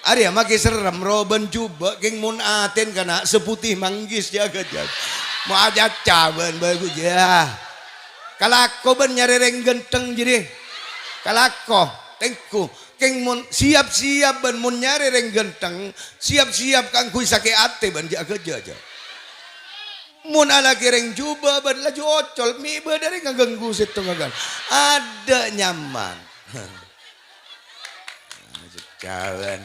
Arèya makè serrem, roban jubâ', kèng mon atèn kana' saputih manggis, jâgâ, jâgâ. Macacabân, bâghu, jâ. Kalako bân nyarè rèng ghântheng, jârèya. Kalako, tèngghu. Kèng mon siyap-siyap bân mon nyarè rèng ghântheng, siyap-siyap kaangghuy sakè' atè bân, jâgâ, jâ, jâ. Mon alakè rèng jhubâ' bân laju ocol, mè' bâdâ rèng ngaghânggu sèttonga kan. Adâ' nyaman. Jhâjhân.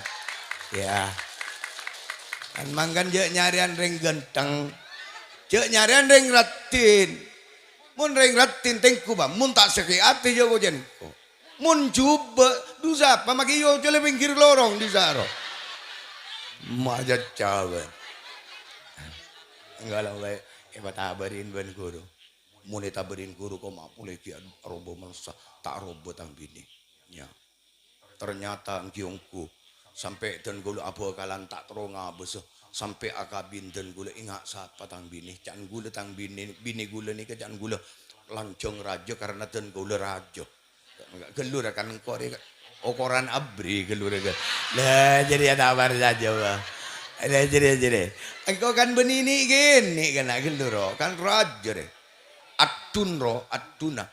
Ya. Kan mangkana jhâ' nyarèyan rèng ghântheng. Jhâ' nyarèyan rèng raddhin. Mon rèng raddhin tèngghu, Pak, mon ta' sakè' atè jhâ' kocèn. Mon jhubâ', dhu sapa makè èocolè pèngghir lorong dissa' ro? Ma' jhâjhân. Enggak la, wè, èpatabârin bân ghuru. Mon ètabârin ghuru, ko' ma' polè ghi' aroba manossa, ta' aroba tang binè. Ya. Ternyata èngghi ongghu. Sampè' dân kaulâ abhâkalan ta' terro ngabâsa. Sampè' akabin dân kaulâ, enga' sapa tang binè. Ca'na kaulâ tang binè, binè kaulâ nèka ca'na kaulâ lanjhâng rajâ karana dân kaulâ rajâ. Ghâllu ra kan engko' rè, okoran abrè ghâllu ra kan. Lah, jârèya ta' parcajâ, Bâ. Lah, jârèya, jârèya. Engko' kan bânnè nè' kènè kan ghâllu ro, kan rajâ rè. Addhun ro, addhuna.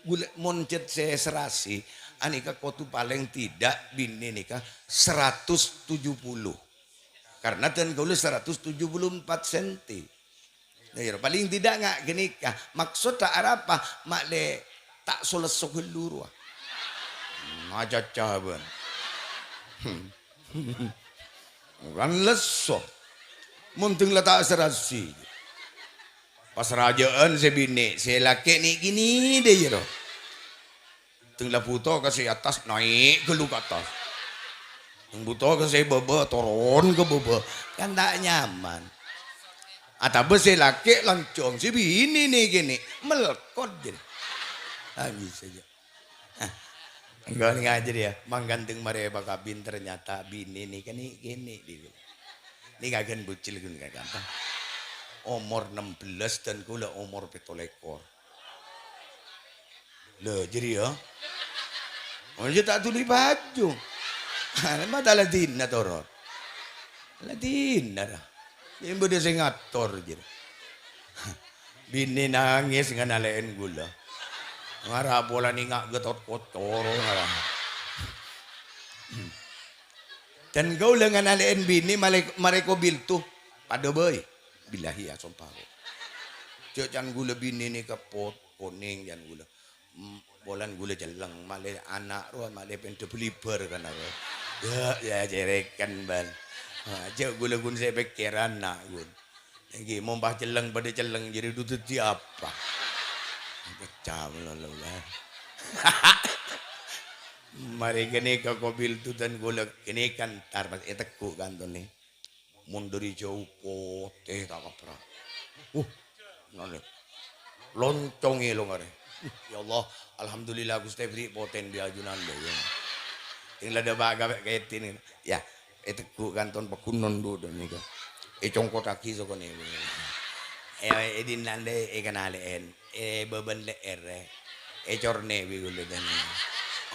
Ghulâ mon cè' sè serasi, anèka kodhu palèng tidak binè nèka seratus tujuh puluh. Karena dân kaulâ seratus tujuh puluh empat senti. Nah, ya, paling tidak nga' ghânèka. Maksodda arapa? Ma'lè ta' so-lesso ghâllu rowa. Macaca bân. Kan lesso. Mon dâng la ta' serasi. Pas rajâ'ân sè binè', sè lakè' nè' kènè' dâ' iyâ ro. Dâng la bhuto ka sè attas, naè' ghâllu ka attas. Dâng bhuto ka sè bâbâ, toron ka bâbâ. Kan ta' nyaman. Atabâ sè lakè' lanjhâng, sè binè' nè' kènè', melkot jârèya. Ah, bisa jâ. Engko' ngajhâr, ya, mangkana dâng marè pakabin, ternyata binè nèka nè' kènè', dhi. Nèka ghân bocil ghân kakantha. Omor ennem belas dân kaulâ omor pètto lèkor. Lho, jârèya. Oh, iyâ ta' dhuli bhâjhu. Ana mata la dinna toron. La dinna ra. Iyâ bâdâ sè ngator, jârèya. Binè nangès nganalè'èn kaulâ. Ngara polana nga' Gatot Kaca ro ngara. Dan kaulâ nganalè'èn binè malè-, marè qabiltu. Padâ bhâi. Billahi ya, sompah. Jhâ' can kaulâ binè nèka pot konèng can kaulâ. Mm, polana kaulâ celleng, malè ana' rowa, malè pènḍâ belibar kan rowa. Ya, ya, cerèkan, Bal. Ah, jhâ' kaulâ ghun sè pèkkèran, na', ghun. Èngghi, mon pas celleng padâ celleng, jârèya dhu dhâddhi apa? Pecah malolo, Bal. Marè ghânèka qabiltu dân kaulâ ghânèka entar pas ètegghu' kantonè. Mon dâri jhâu potè ta' kaprah. Uh, nane. Loncong èlong arè. Ya Allah, alhamdulillah Ghustè bherri' potèn bi' ajunan bhâi. Sèng la dâpa' ka kèdinna. Ya, ètegghu' kanton paghunnon dhu dhân nèka. Ècongkottaghi sokonè. È, è dinna' dâ' èkanalè'èn. È bâbân lè'èrra. Ècornè' bi' kaulâ dhân.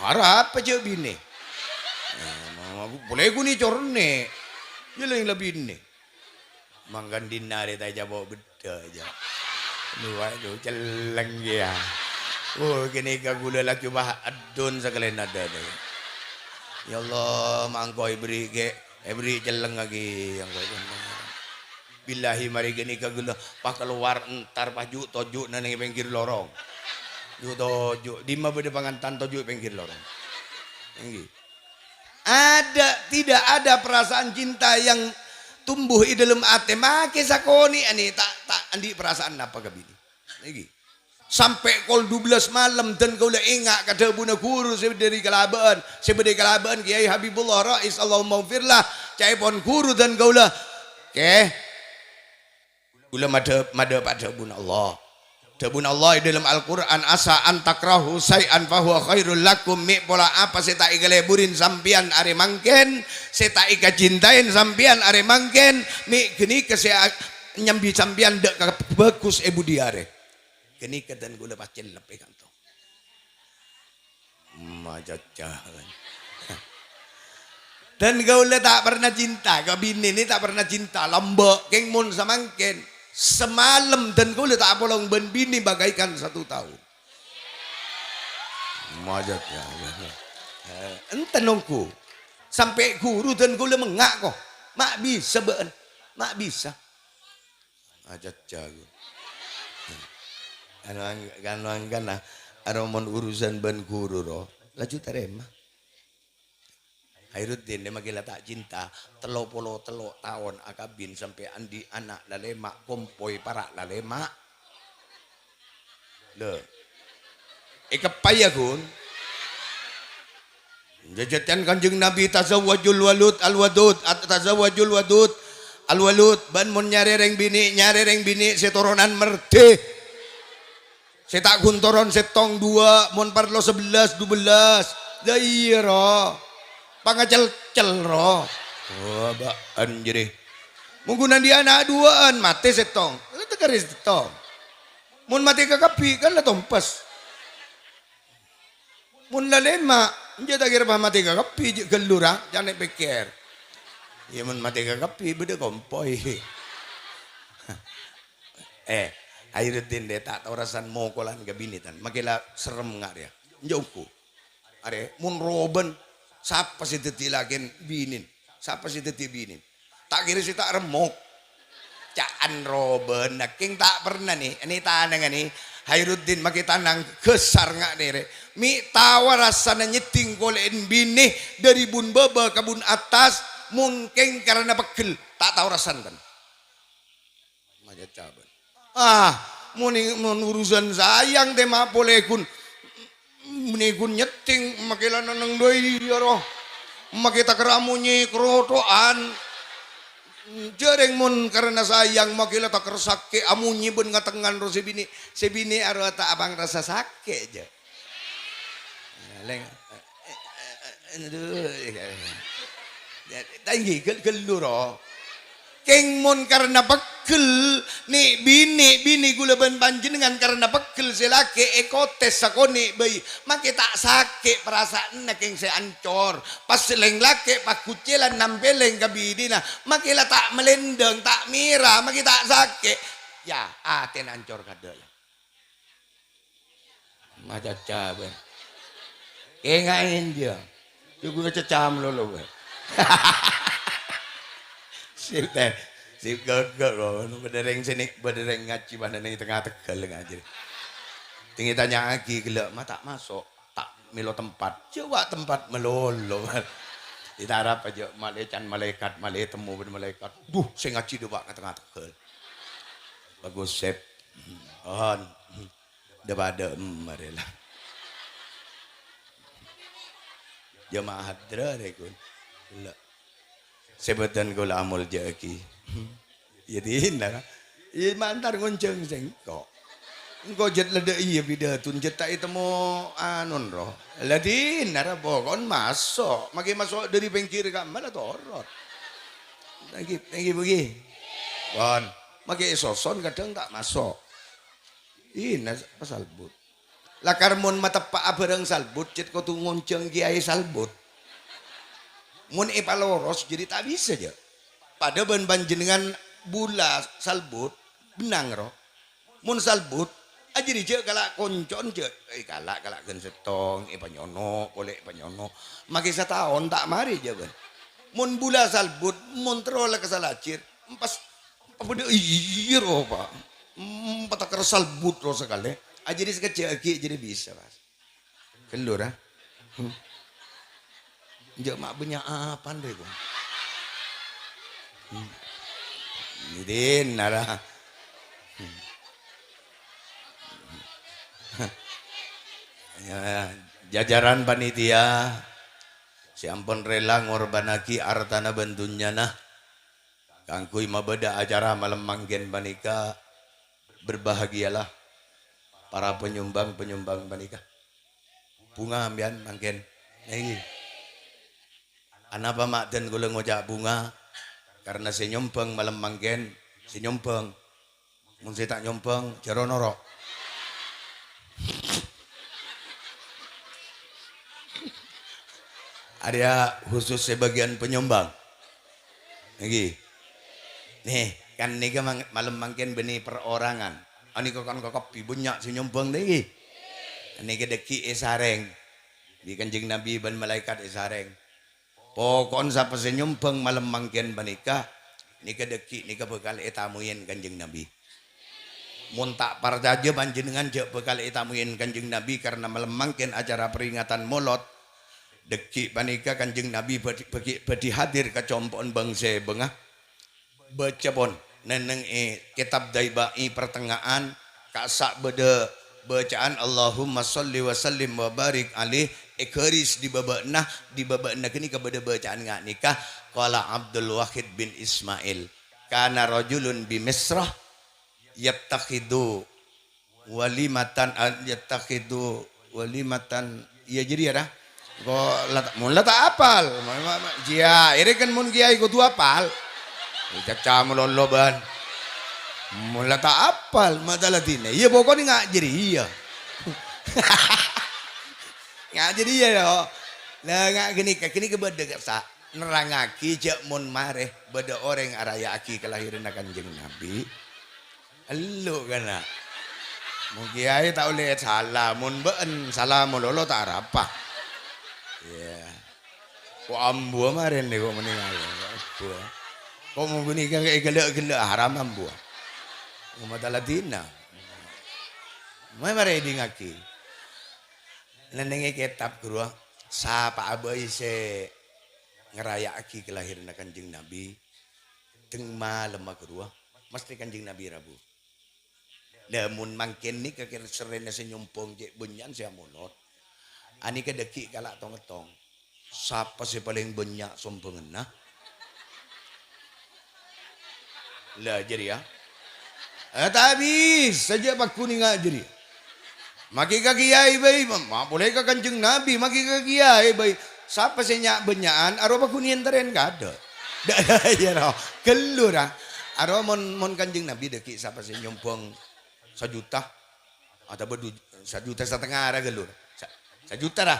Arapa jhâ' binè? Eh, ma-, ma-, polè ghun ècornè'. Iyâ la, la binè. Mangkana dinna' arè ta' ècapo' beddhâ, jâ. Aduh, waduh, celleng kèya. Oh, ghânèka kaulâ laju pas addhun sakalèna dâdâ. Ya Allah, mangkèn èbherri' kè, èbherri' cellengngaghi, ya Allah. Billahi, marè ghânèka kaulâ pas kalowar entar pas ju'-toju' neng pèngghir lorong. Ju'-toju', dimma bâdâ pangantan toju' pèngghir lorong. Èngghi. Ada, tidak ada perasaan cinta yang tumbuh è dâlem atè makè sakonè'an, ta', ta' andi' perasaan apa ka binè. Nèkè. Sampè' kol dubellâs malem dân kaulâ enga' ka dhâbuna ghuru sè dâri Kalabâ'ân, sè bâdâ è Kalabâ'ân, Kiai Habibullah Rais, Allahummaghfirlah, ca'èpon ghuru dân kaulâ. Kè, Kaulâ madhâ-, madhâpa' dhâbuna Allah. Dhâbuna Allah è dâlem Al-Qur'an, "Asa an takrahu syai'an fa huwa khairul lakum." Mè' pola apa sè ta' èkaleburi sampèyan arè mangkèn, sè ta' èkacintaè sampèyan arè mangkèn, mè' ghânèka sè a-, nyambi sampèyan dâ' ka bhâghus è budi arè. Ghânèka dân kaulâ pas cellep è kanto. Macaca. Dan kaulâ ta' pernah cinta, ka binè nè ta' pernah cinta, lambâ' kèng mon samangkèn. Samalem dan kaulâ ta' apolong bân binè bagaikan satu tahun. Macaca. Eh, enten ongghu. Sampè' ghuru dan kaulâ mengnga' ko. Ma' bisa bâ'ân. Ma' bisa. Acaca, ghun. Anu ang-, anu angkana, aro mon urusan bân ghuru, ro, laju tarèma. Khairuddin, dhâ' makè la ta' cinta, tello polo tello' taon akabin sampè' andi' ana' lalèma', kompoy para' lalèma'. Lho. Èkeppay, ya, Gun? Jhâjhâtèn Kanjeng Nabi, "Tazawwajul walud al-wadud, at-, tazawwajul wadud al-walud." Bân mon nyarè rèng binè', nyarè rèng binè' sè toronan merdè. Sè ta' ghun toron sèttong, duwâ', mon parlo sabellâs, dubellâs. Lah iyâ, ro. Pangacel-cel, ro. Oh, bâ'ân jârèya. Mon ghun andi' ana' duwâ'ân, matè sèttong. La takarè sèttong. Mon matè kakabbhi, kan la tompes. Mon lalèma', enjâ' ta' kèra pas matè kakabbhi, jhâ' ghâllu, ra, can èpèkkèr. Iyâ, mon matè kakabbhi, bâdâ kompoy. Eh, Khairuddin, dhâ', ta' tao rassana mokolan ka binè, tan. Makè la serrem nga' rèya. Enjâ' ongghu. Arè, mon robân, sapa sè dhâddhi lakèn binèn? Sapa sè dhâddhi binèn? Ta' kèra sè ta' remmok. Ca'an robân, kèng ta' pernah, nè, nè tanangnga, nè. Khairuddin makè tanang, ghâsar nga' nèrè. Mè' tao rassana nyèddhing kolè'èn binè dâri bun bâbâ ka bun attas, mon kèng karana peggel, ta' tao rassana, tan. Macaca, bân. Ah, mon, mon urusan sayang, tèma polè ghun. Mènè ghun nyèddhing, makè la nenneng dâ' iyâ, ro. Makè ta' kèra amonyè karoto'an. Jhârèng mon karana sayang, makè la ta' kèra sakè' amonyè bân ngatengngan, ro, sè binè'. Sè binè' aro ta' apangrasa sakè', jhâ'. Lèng-, aduh, ta' ènggi, ghâl-, ghâllu, ro. Kèng mon karana peggel, nè' binè', binè' kaulâ bân panjhennengngan karana peggel sè lakè' èkotes sakonè' bhâi, makè ta' sakè' parasaanna kèng sè ancor. Pas sè lèng lakè' paghuccèlan nampèlèng ka binèna, makè la ta' malèndâng, ta' mèra, makè ta' sakè'. Yâ, atèna ancor kadâ', yâ. Macaca, bân. Kènga'è jiyâ. Jhughân caca malolo, bân. Sip, tè. Sip, gâgâ, kok. Bâdâ rèng sènè', bâdâ rèng ngajhi, bân neng tengnga tegghâl ngajhi. Tèngè tanya'aghi ghellâ', ma' ta' maso', ta' mèlo tempat. Jhâ' wa' tempat malolo, bân. Ètarap jhâ' malè can malaèkat, malè temmo bân malaèkat. Duh, sè ngajhi dâpa' ka tengnga tegghâl. Bagus, sip. Pon. Dâ-padâ, em, marè la. Jemaah hadra rè, ghun. Ghellâ'. Sè bhâdhân kaulâ amoljâ'aghi. Yâ, dinna, kan? Yâ, mantar ngonjhâng sèngko'. Engko' jhât la dâ' iyâ bidâtun, jhât ta' ètemmo anon, ro. La dinna, ra, pokon maso'. Makè maso' dâri pèngghir kamma la torot. Thank you, thank you, Bugi. Pon. Makè èsoson kadhâng ta' maso'. Ina, apa salbut? Lakar mon mateppa'a bhârâng salbut, cè' kodhu ngonjhâng kèyaè salbut. Mon èpaloros, jadi ta' bisa, jâ'. Padâ bân panjhennengngan bula salbut, bennang, ro. Mon salbut, a, jadi jâ' kala' konco'en, jâ'. Eh, kala', kala' ghân sèttong, èpanyono', polè èpanyono'. Makè sataon ta' marè, jâ', bân. Mon bula salbut, mon terro la ka Salajir, empas Apa dâ' iyâ, ro, Pa'? Hmm, patakar salbut, ro, sakalè. A, jadi sakejjhâ' aghi', jadi bisa, Mas. Ghâllu, ra? Hmm. Jâ' ma' bânnya' apan, rè, kok. Hmm. Jadi, nara. Hmm. Ya, jajaran panitia sè ampon rela ngorbhânnaghi artana bân dhunnyana kaangghuy mabâdâ acara malem mangkèn panèka, berbahagialah para penyumbang-penyumbang panèka. Bhunga sampèyan mangkèn. Nèngghi. Anapa ma'dhân kaulâ ngoca' bhunga? Karna sè nyombhâng malem mangkèn, sè nyombhâng. Mon sè ta' nyombhâng, jhâ' ro-noro'. Arèya khusus sè bâgiyân penyumbang. Nèngghi. Nè, kan nèka mang-, malem mangkèn bânnè perorangan. Anèka kan kakabbhi bânnya' sè nyombhâng, nèngghi. Nèka dâggi' èsarèng. Bi' Kanjeng Nabi bân malaèkat èsarèng. Poko'en sapa sè nyombhâng malem mangkèn panèka, nèka dâggi' nèka bhâkal ètamoyè Kanjeng Nabi. Mon ta' parcajâ panjhennengngan jhâ' bhâkal ètamoyin Kanjeng Nabi karna malem mangkèn acara peringatan Molod. Dhâggi' panèka Kanjeng Nabi bhâdhi, bhâghi, bhâdhi hadir ka compo'na bâng-sèbângnga. Bâca pon, nèng è kètab Daiba'i pertengahan, ka'issa' bâdâ bâcaan, "Allahumma shalli wa sallim wa barik alaih," è garis di bâbâ'na, di bâbâ'na ghânèka bâdâ bâcaan nga' nèka, qala Abdul Wahid bin Ismail, "Kana rajulun bi Misrah yattakhidu walimatan, ah, yattakhidu walimatan," iyâ jârèya, ra? Engko' la ta', mon la ta' apal, ma-, ma-, ma-, jiyâ, èrèng kan mon kiai kodhu apal. Caca malolo bân. Mon la ta' apal, ma' ta' ladinna. Iyâ, pokokna nga' jârèya. Nga' jârèya, yo. La, nga' ghânèka, ghânèka bâdâ ka'issa' nerrangngaghi jhâ' mon marè bâdâ orèng araya'aghi kalahiranna Kanjeng Nabi. Ellu' kana'. Mon kiai ta' ollè sala, mon bâ'en sala malolo ta' arapa. Iyâ. Ko' ambuwâ marèn nèko mending ayo. Ambuwâ. Ko' mon ghânèka èghellâ'-ghellâ' haram ambuwâ. Omata ladinna. Marè, marè èdingngaghi. Nèng è kètab ghâruwa, sapa'a bhâi sè ngaraya'aghi kalahiranna Kanjeng Nabi, dhâng malemma ghâruwa, mesthè Kanjeng Nabi rabu. Lah, mon mangkèn nèka kèra serrèna sè nyombhâng cè' bânnya'an sè amolod. Anèka dhâggi' kala' tong-èttong. Sapa sè palèng bânnya' sombhânganna? Lah, jârèya. Eh, ta' bisa jhâ' pagghun ènga' jârèya. Maghi ka kiai bhâi, ma-, ma-, polè ka Kanjeng Nabi, maghi ka kiai bhâi. Sapa sè nya'-bânnya'an, arowa pagghun èntarèn kaadâ'. Iyâ, ro. Ghâllu, ra. Arowa mon, mon Kanjeng Nabi dhâggi' sapa sè nyombhâng sajuta, atabâ du-, sajuta satengnga, ra, ghâllu. Sa-, sajuta, ra.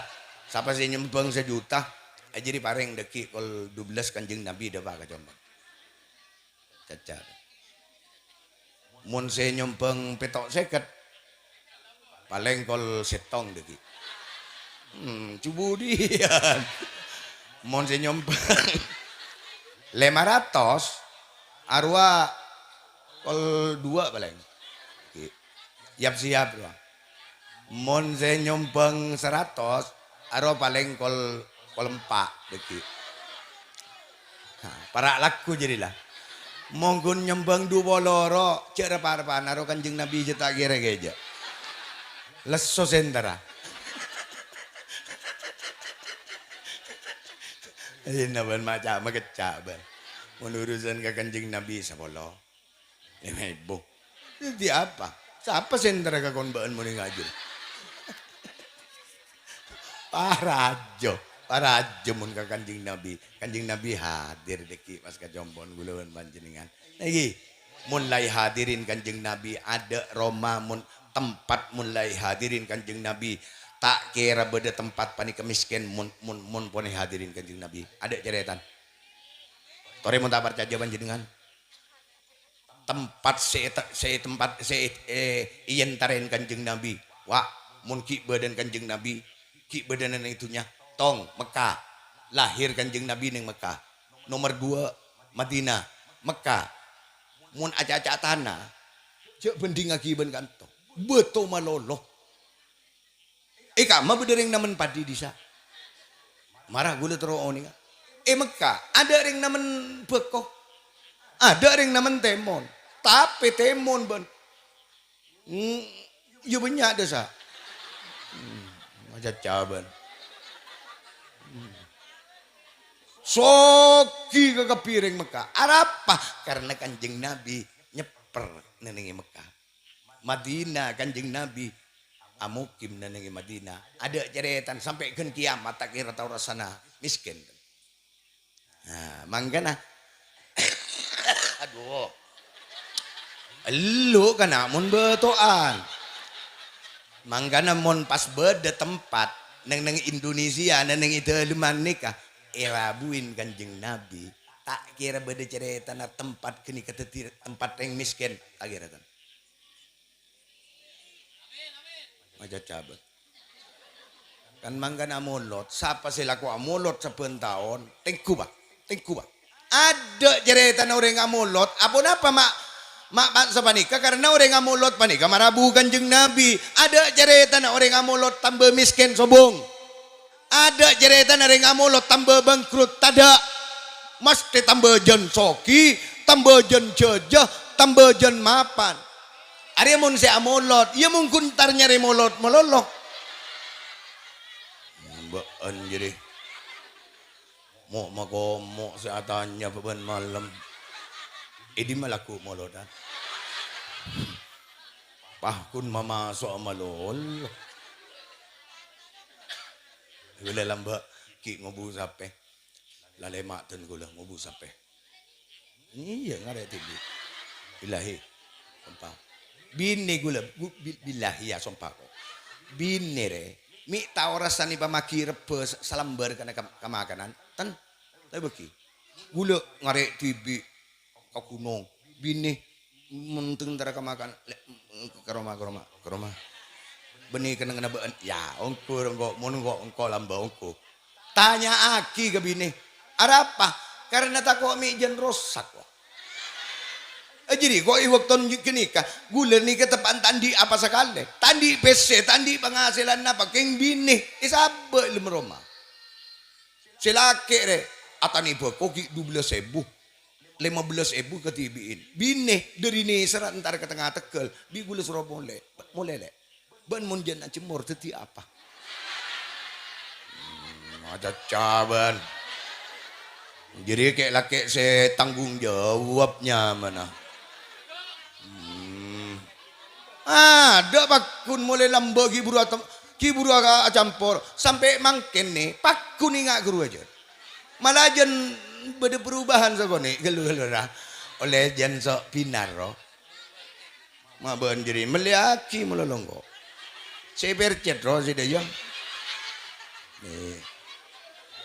Sapa sè nyombhâng sajuta, ajârèya parèng dhâggi' kol dubellâs Kanjeng Nabi dâpa' ka compo'na. Caca. Mon sè nyombhâng pètto' sèket, palèng kol sèttong dhâggi'. Hmm, cobâ dhiyâ. Mon sè nyombhâng lèma ratos, arowa kol duwâ' palèng. Dhâggi'. Yap-siyap, rowa. Mon sè nyombhâng saratos, arowa palèng kol, kol empa' dhâggi'. Ha, para' lagghu jârèya la. Mon ghun nyombhâng du polo ro, jhâ' rep-arebbhân ro Kanjeng Nabi jhâ' ta' kèra kèjhâ'. Lesso sèntara. Iyâ, bân maca' makecca' bân. Mon urusan ka Kanjeng Nabi sapolo. Lèma èbu. Dhâddhi apa? Sapa sè entara ka kon bâ'en mon ènga' jârèya? Parajâ, parajâ mon ka Kanjeng Nabi. Kanjeng Nabi hadir dhâggi' pas ka compo'na kaulâ bân panjhennengngan. Nèka, mon la èhadirin Kanjeng Nabi, adâ' roma mon tempat mon la èhadirin Kanjeng Nabi, ta' kèra bâdâ tempat panèka mèskèn mon, mon, mon pon èhadirin Kanjeng Nabi. Adâ' carètana. Torè mon ta' parcajâ panjhennengngan. Tempat sè te-, sè tempat sè, eh, èentarèn Kanjeng Nabi. Wa', mon ghi' bâdâna Kanjeng Nabi, ghi' bâdâna neng dhunnya, tong, Mekka. Lahir Kanjeng Nabi neng Mekka. Nomer duwâ', Madinah, Mekka. Mon aca'-aca' tana, jhâ' bhândhingngaghi bân kanto. Bâto malolo. È kamma bâdâ rèng namen padhi dhisa. Mara ghulâ terro onènga. È Mekka, adâ' rèng namen bhâko. Adâ' rèng namen tèmon. Tapè tèmon bân, mm, iyâ bânnya' dhisa. Hmm, macaca bân. Hmm. Soghi kakabbhi rèng Mekka. Arapa? Karna Kanjeng Nabi nyèpper nèng è Mekka. Madinah, Kanjeng Nabi amukim nèng è Madinah. Adâ' carètana sampè' ghân kiyamat ta' kèra tao rassana mèskèn. Nah, mangkana. Adhu. Ellu' kana' mon bâto'an. Mangkana mon pas bâdâ tempat nèng, nèng Indonesia, nèng, nèng è dâlemman nèka, èrabuin Kanjeng Nabi. Ta' kèra bâdâ carètana tempat ghânèka dhâddhi tempat rèng mèskèn. Ta' kèra, tan. Macaca bân. Kan mangkana amolod, sapa sè lako amolod sabbhân taon, tèngghu, Pa'. Tèngghu, Pa'. Adâ' carètana orèng amolod, aponapa ma' Ma', ma' sapanèka karena orèng amolot panèka marabu Kanjeng Nabi. Adâ' carètana orèng amolot tamba mèskèn sobung. Adâ' carètana orèng amolot tamba bangkrut, tadâ'. Masthè tamba jân sogi, tamba jân jhâjâ, tamba jân mapan. Arèya mon sè amolot, iyâ mon ghun entar nyarè molot malolo. Bâ'ân jârèya. Mo' makomo' sè atanya bâbân malem. È dimma lagghu' molodhân? Pah ghun mamaso'a malolo. Ghulâ lambâ' ghi' ngobu sapè. Lalè ma'dân ghulâ ngobu sapè. Iyâ, ngarè' dhibi'. Billahi. Sompa. Binè ghulâ, gu-, bi-, billahi ya, sompa ko'. Binè rè, mè' ta' orasane pamaghi rebbhâ sa-, salambâr kana kam-, kamakanan. Ten, ta' bâgi. Ghulâ ngarè' dhibi' ka ghunong. Binè menteng tara kamakan. Lè-, ka roma, ka roma, ka roma. Bânnè kennengnganna bâ'ân. Ya, ongghu, engko', mon engko', engko' lambâ' ongghu. Tanya'aghi ka binè, "Arapa?" "Karena tako' mè' jân rosak, wa." Eh, jârèya ko' è bâkto ghânèka, ghulâ nèka teppa'na ta' andi' apa sakalè. Ta' andi' pèssè, ta' andi' panghasilan apa, kèng binè èsabâ' è dâlem roma. Sè lakè' rè, atanè bhâko ghi' dubellâs èbu, lèmabellâs èbu kadhibi'in. Binè dâri nèserra entar ka tengnga tegghâl, bi' ghulâ soro molè. Molè, Lè'. Bân mon jân ajemmor dhâddhi apa? Hmm, acaca bân. Jârèya kè'-lakè' sè tanggung jawab nyamana. Hmm. Adâ' pagghun molè lambâ' ghi' buru atem-, ghi' buru aga-, acampor. Sampè' mangkèn nè, pagghun enga' ghâruwa jân. Mala jân bâdâ perubahan sakonè', ghâllu-ghâllu ra. Ollè jân so' binar, ro. Ma' bân jârèya mellèyaghi malolo engko'. Sè percet ro sè dâ' iyâ. Eh.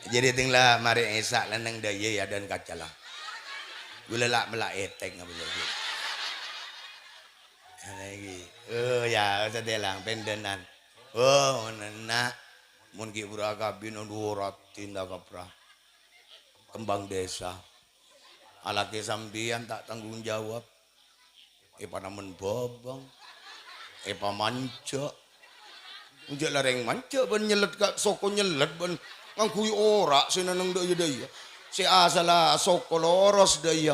Jârèya tèng la marè Isa' la neng dâ' iyâ ya dan kaca la. Ghulâ la mella' ètèng apa jârèya. Ana iki. Oh ya, satèlang pendhânan. Oh, ngenna'. Mon ghi' buru akabin, adhu, raddhin ta' kapra. Kembang desa. Alakè sampèyan ta' tanggung jawab. Èpanamen bhâbâng, èpamanjâ'. Enjâ' la rèng manjâ' bân nyellet ka soko nyellet bân ngangghuy ora' sè nenneng dâ' iyâ dâ' iyâ. Sè asalla soko loros dâ' iyâ.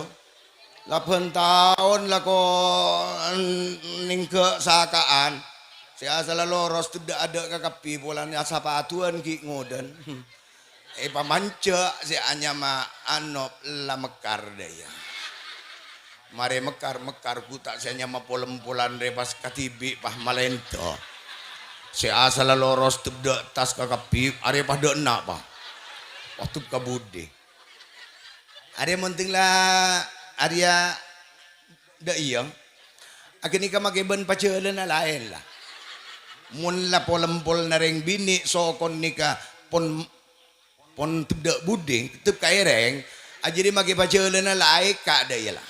Labân taon lako nèngghâ' saka'an. Sè asalla loros teddhâ' adâ' kakabbhi polana sapaduwân ghi' ngodân. Èpamanjâ' sè anyama Anop la mekkar dâ' iyâ. Marè mekkar-mekkar ghuta' sè anyama Polem-polan rè pas kadhibi' pas malèndhâ. Sè asalla loros teddhâ' tas kakabbhi arè padâ enna', pa. Waduh kabudi. Arè monting la arèya dâ' iyâ. Aghânèka makè bân pajhâlânna laèn, la. Mon la polem-polna rèng binè' sokon nèka pon Pon teddhâ' budhing, tettep kaèrèng, ajârèya makè pajhâlânna la aèka' dâ' iyâ la.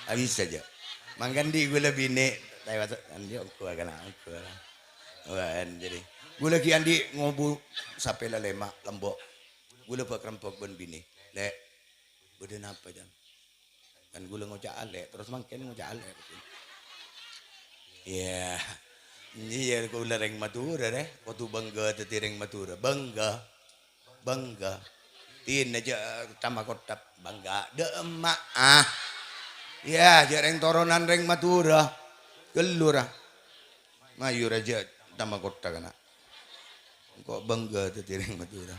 Abissa jâ'. Mangkana dhi' ghulâ binè', ta' èwasa, andi' ongghu akana, ongghu akana. Wah, jârèya. Ghulâ ghi' andi' ngobu sapè lalèma', lembok. Ghulâ bâ' karembhâk bân binè'. Lè', bâdâ napa, Jân? Kan ghulâ ngoca' alè', terros mangkèn ngoca' alè'. Iyâ. Iyâ, ghulâ rèng Madhurâ, rè. Kodhu bângghâ dhâddhi rèng Madhurâ. Bângghâ. Bângghâ. Dinah jâ' tama kottap. Bângghâ. Dâ' emma'a. Iyâ, jâ' rèng toronan rèng Madhurâ. Ghâllu, ra. Mayu, ra, jâ' tama kottap, kana'. Engko' bângghâ dhâddhi rèng Madhurâ.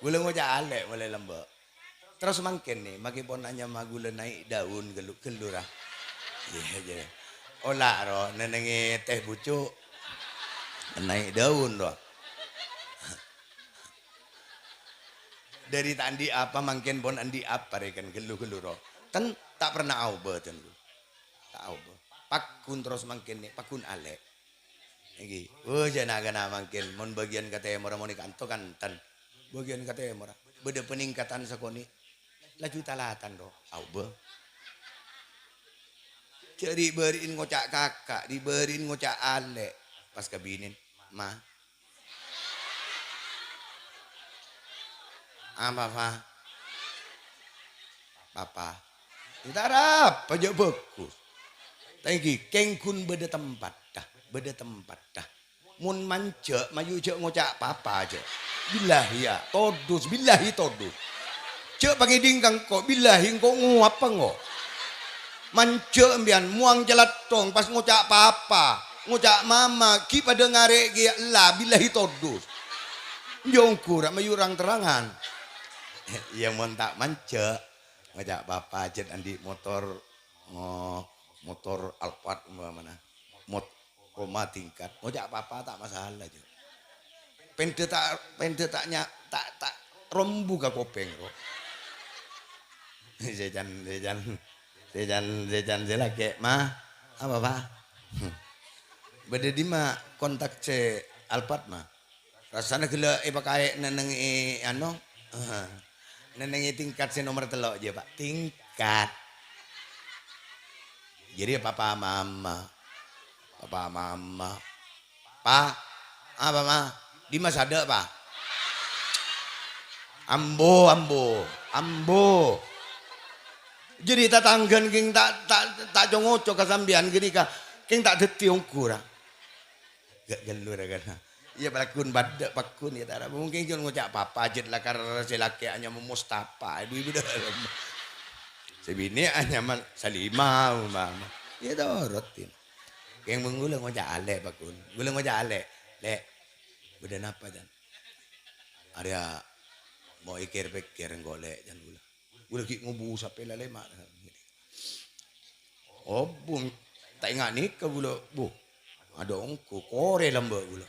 Ghulâ ngoca' alè' molaè lembâ'. Terros mangkèn, nè, makè pon anyama ghulâ Naik Daun ghâllu-ghâllu, ra. Iyâ, jâ. Ola', ro, nennengngè tèh bucu'. Naik Daun, ro. Dâri ta' andi' apa mangkèn pon andi' apa, rèken, ghâllu-ghâllu, ro. Ten, ta' pernah aobâ, ten. Ta' aobâ. Paggun terros mangkèn, nè, paggun alè'. Èngghi. Oh, jâ' na'-kana' mangkèn, mon bâgiyân ka tèmorra, mon è kanto kanten. Bâgiyân ka tèmorra. Bâdâ paningkatan sakonè'. Laju talatan, ro. Aobâ. Jâ' ri'-bâri'in ngoca' kaka', ri'-bâri'in ngoca' alè'. Pas kabinèn, "Ma." Apa, Pa? Papa. Èntar apa jhâ' bhâghus. Ta' ènggi, kèng ghun bâdâ tempatta, bâdâ tempatta. Mon manjhâ', mayu jhâ' ngoca' papa jhâ'. Billahi ya, todus, billahi todus. Jhâ' pangèdhing ka engko', billahi engko' ngowa' engko'. Manjhâ' sampèyan, muwang calathong, pas ngoca' papa, ngoca' mama, ghi' padâ ngarè' kèya ella, billahi todus. Jhâ' ongghu ra mayu rang-terrangan. Iyâ, mon ta' manjhâ', ngoca' papa jhât andi' motor, ngo-, motor Alphard umpamana. Mot-, koma tingkat. Ngoca' papa ta' masalah, jhâ'. Pendâ ta', pendâ ta' nya-, ta', ta' rombu ka kopèng, ro. Sè can, sè can, sè can, sè can sè lakè', Ma. Apa, Pa? Bâdâ dimma kontak sè Alphard, Ma? Rassana ghellâ' èpakaè nennengngè, ano, nennengngè tingkat sè nomer tello', jâ, Pa'. Tingkat. Jadi, papa mama. Papa mama. Pa, apa, Ma? Dimma sadâ', Pa? Ambo, ambo, ambo. Jadi, tatangghâna kèng ta', ta', ta' co-ngoco ka sampèyan ghânèka, kèng ta' dhâddhi ongghu ra. Ga-, ghâllu ra kana. Iyâ, pagghun bâdâ, pagghun, iyâ, tara. Mungkin cun ngoca' papa, jhât lakar sè lakè' anyama Mustafa. Aduh, ibu dah. Sè binè' anyama Salimah, umpama. Iyâ, torot, Din. Kèng mon ghulâ ngoca' alè', pagghun. Ghulâ ngoca' alè'. "Lè', bâdâ napa, Jan?" "Arèya mau èkèr-pèkkèr engko', Lè'," jan ghulâ. Ghulâ ghi' ngobu sapè lalè ma'. Obbung, ta' enga' nèka ghulâ, Bu. Adâ' ongghu, korè lambâ' ghulâ.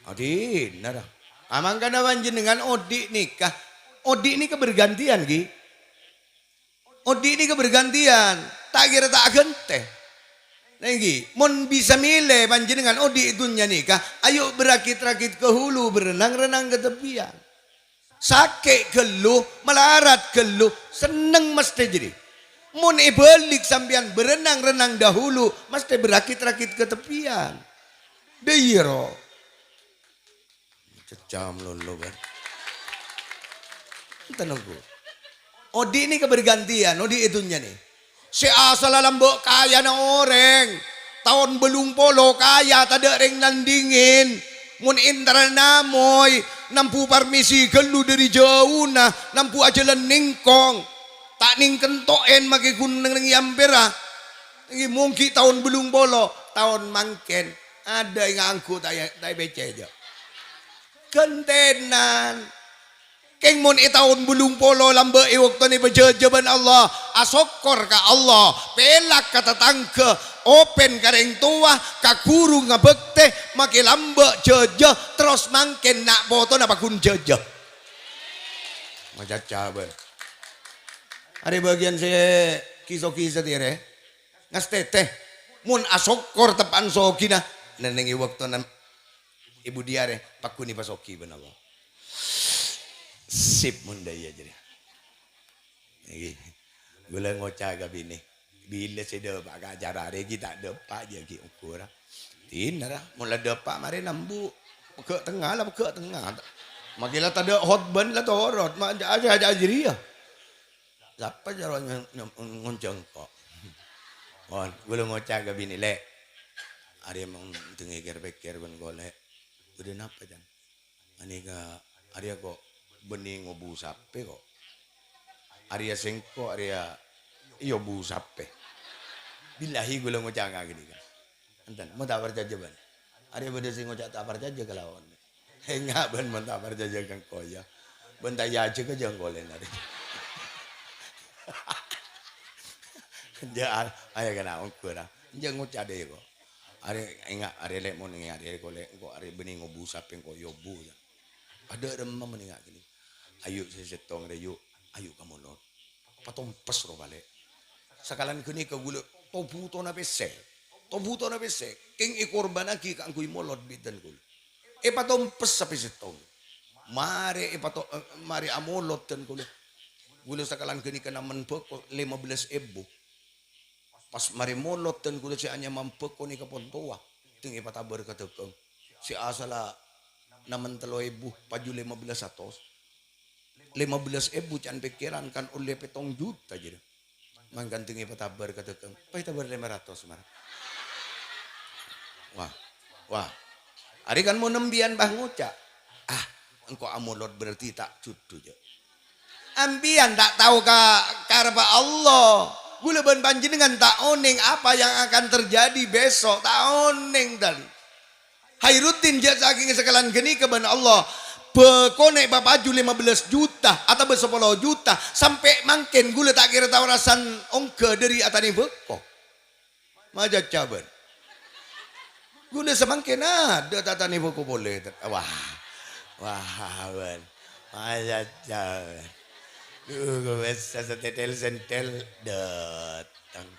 Adinna ra. Ah, mangkana panjhennengngan odi' nèka, odi' nèka bergantian, ghi. Odi' nèka bergantian, ta' kèra ta' aghântè. Nènggi, mon bisa mèlè panjhennengngan odi' è dhunnya nèka, ayo berakit-rakit ke hulu, berenang-renang ke tepian. Sakè' ghâllu, malarat ghâllu, senneng mesthè jârèya. Mon èbâlik sampèyan berenang-renang dahulu, mesthè berakit-rakit ke tepian. Dâ' iyâ, ro. Cecam lolo, kan. Enten, ongghu. Odi' nèka bergantian, odi' è dhunnya nè. Sè asalla lambâ' kayana orèng. Taon bâllung polo kaya tadâ' rèng nandingin. Mon entar namoy, nambu parmisi ghâllu dâri jâuna, nambu ajhâlân nèngkong. Ta' nèng kento'en makè ghun nèng-nèng è ampèra. Ènggi mongghi taon bâllung polo, taon mangkèn. Adâ' è nganggu ta' è-, ta' èpècè, jâ. Ghântènan. Kèng mon è taon bâllung polo lambâ' è bâktona èpajhâjâ bân Allah, asokkor ka Allah, pèlak ka tatangghâ, open ka rèng towa, ka ghuru ngabhâktè, makè lambâ' jhâjâ, terros mangkèn na' potona pagghun jhâjâ. Macaca bân. Arè bâgiyân sè kiso-kiso tèrè. Ngastètè. Mon asokkor teppa'an sogina, nèng è bâktona è budiyâ rè, pagghun èpasoghi bân Allah. Sip mon dâ' iyâ jârèya. Nènggi. Ghulâ ngoca' ka binè. Bilâ sè dâpa' ka acara arè ghi' ta' dâpa' jâ ghi' ongghu ra. Dinna ra, mon la dâpa' marè nambu. Pegghâ' tengnga la, pegghâ' tengnga. Makè la tadâ' hotbân la torot. Ma-, aja, aja, aja jârèya. Sapa jârowa nyong-, nyong-, ngoncang ko'? Mon, ghulâ ngoca' ka binè, "Lè', arè mon dengngè kèr-pèkkèr bân ko', Lè'. Bâdâ napa, Jân?" "Anèka, arèya ko' bânnè ngobu sapè, ko'. Arèya sèngko', arèya èyobu sapè." Billahi ghulâ ngoca' ka ghânèka. Enten, mon ta' parcajâ bân. Arèya bâdâ sè ngoca' ta' parcajâ ka laon. Enga' bân mon ta' parcajâ ka engko', yâ. Bân ta' èajhâk jâ engko' lèn arè. Jâ, ayo kèna ongghu ra. Jâ ngoca' dâ' ko'. Arè enga' arè lè' mon enga' arè ko' lè' engko' arè bânnè ngobu sapè engko' èyobu, yâ. Adâ' remma mon enga' ghânèka. Ayo sè sèttong rè, yu. Ayo ka molod. Patompes ro palè'. Sakalèn ghânèka ghulâ tobhutona pèssè. Tobhutona pèssè. Kèng èkorbhânnaghi kaangghuy molod bi' dân ghulâ. Èpatompes sapè sèttong. Marè èpato-, eh, marè amolod dân ghulâ. Ghulâ sakalèn ghânèka namen bhâko lèma bellâs èbu. Pas marè molod dân ghulâ sè anyama bhâko nèka pon towa. Dâng èpatabâr ka dâgâng. Sè asalla namen tello èbu, paju lèma bellâs satos. lèma bellâs èbu can pèkkèran kan ollè pèttong juta jârèya. Mangkana dingngè patabâr ka dhâghâng. Paètabâr lèma ratos, Mar. Wah, wah. Arè kan mon empèyan bâ ngoca', "Ah, engko' amolot berarti ta' jhudhu, jâ'." Empèyan ta' tao ka karebbhâ Allah. Ghulâ bân panjhennengngan ta' onèng apa yang akan terjadi besok, ta' onèng, tan. Khairuddin jâ' sakèng sakalèyan ghânèka bân Allah, bâkonè' papaju lèma bellâs juta otabâ sapolo juta, sampè' mangkèn ghulâ ta' kèra tao rassana ongghâ dhâri attanè bâko. Macaca bân. Ghulâ samangkèn adâ' attanè bâko polè. Wah. Wah, bân. Macaca bân. Duh, bisa satètèl sèntèl dâteng.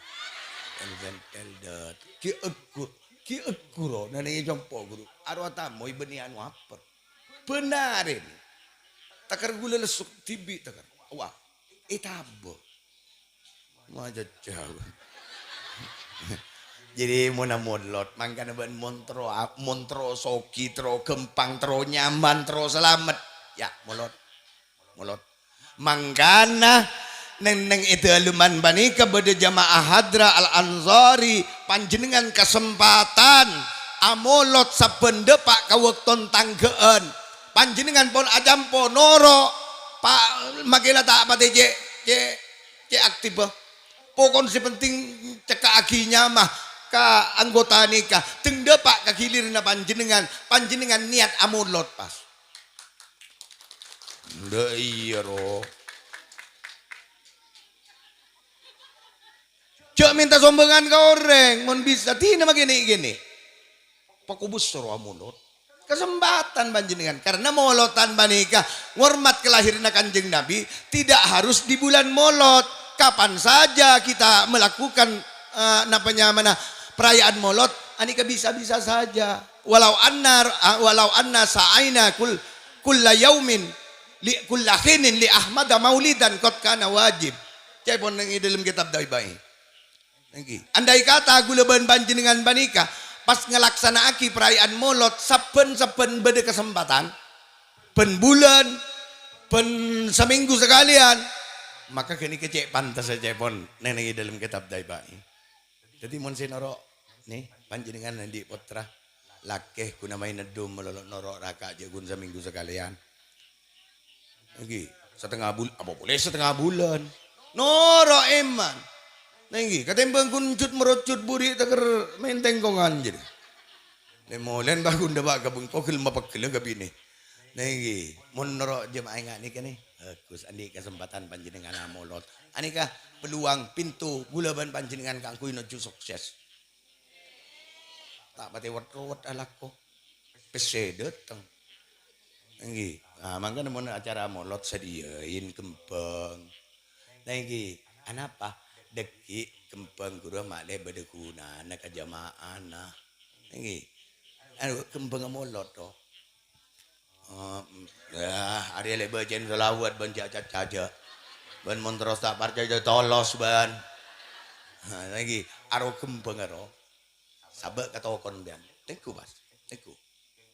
Sèntèl dâteng. Ghi' èggu-, ghi' èggu ro, nènèngè compo', Ghuru. Arowa tamoy bânnè anu apèr. Bhender. Takèr ghulâ lesso dhibi' takèr. Wah, ètabâ. Macaca. Jadi, mon amolot, mangkana bân mon terro, mon terro soghi, terro ghâmpang, terro nyaman, terro salamet. Ya, molot. Molot. Mangkana, neng-neng è dâlemman panèka bâdâ jamaah Hadra Al-Ansari, panjhennengngan kasempatan amolot sabbhân dâpa' ka bâkto tangghâ'ân. Panjhennengngan pon acampo noro', pa-, makè la ta' patè cè', cè', cè' aktif, bâ. Pokon sè penting cèkka'aghi nyama ka anggota nèka. Dâng dâpa' ka ghiliranna panjhennengngan, panjhennengngan niat amolot, pas. Ndak iyâ, ro. Jhâ' mènta sombhângan ka orèng, mon bisa, dina makè nè'-kènè'. Pakobus soro amolot. Kasempatan panjhennengngan, karena molotan panèka ngormat kelahiranna Kanjeng Nabi, tidak harus di bulan Molot. Kapan saja kita melakukan, eh, napa nyamana, perayaan Molot, anèka bisa-bisa saja. Walau anna, ah, walau anna sa'aina kul-, kulla yaumin li, kulla hinin li Ahmada maulidan qad kana wajib. Ca'èpon neng è dâlem kitab Daibai. Èngghi. Andai kata ghulâ bân panjhennengngan panèka pas ngalaksana'aghi paraya'an Molot sabbhân-sabbhân bâdâ kasempatan, bân bulân, bân samènggu sakalèyan, maka ghânèka cè' pantessa ca'èpon neng-neng è dâlem kitab Daibai. Dhâddhi mon sè noro', nè, panjhennengngan andi' pottra, lakè ghun amaèn neddhum malolo noro' raka' jhâ' ghun samènggu sakalèyan. Èngghi, satengnga bul-, apa polè satengnga bulân. Noro' èman. Nah, èngghi, katèmbhâng ghun jut-merojut buri' takèr mèntèng kongan jârèya. Lè-molèn bâ ghun dâpa' ka bengko ghel mapeggel ka binè. Nah, èngghi, mon noro' jemaah ènga' nèka nè, bagus, andi' kasempatan panjhennengngan amolot. Anèka peluang pintu ghulâ bân panjhennengngan kaangghuy noju sukses. Ta' patè wet-rowet alako. Pèssè dâteng. Èngghi. Nah, mangkana mon acara molot sadhiyâin kembhâng. Nah, èngghi. Anapa? Dhâggi' kembhâng ghuru ma'lè bâdâ ghunana ka jama'ana. Èngghi. Anu, kembhângnga molot, to. Oh, mm, yâ, arèya lè bâca'èn shalawat bân jâ'-, jâ'-, jâ'. Bân mon terros ta' parcajâ, tolos bân. Ha, lagi, aro kembhâng aro. Sabâ' ka tokona bân. Tèngghu, Mas. Tèngghu.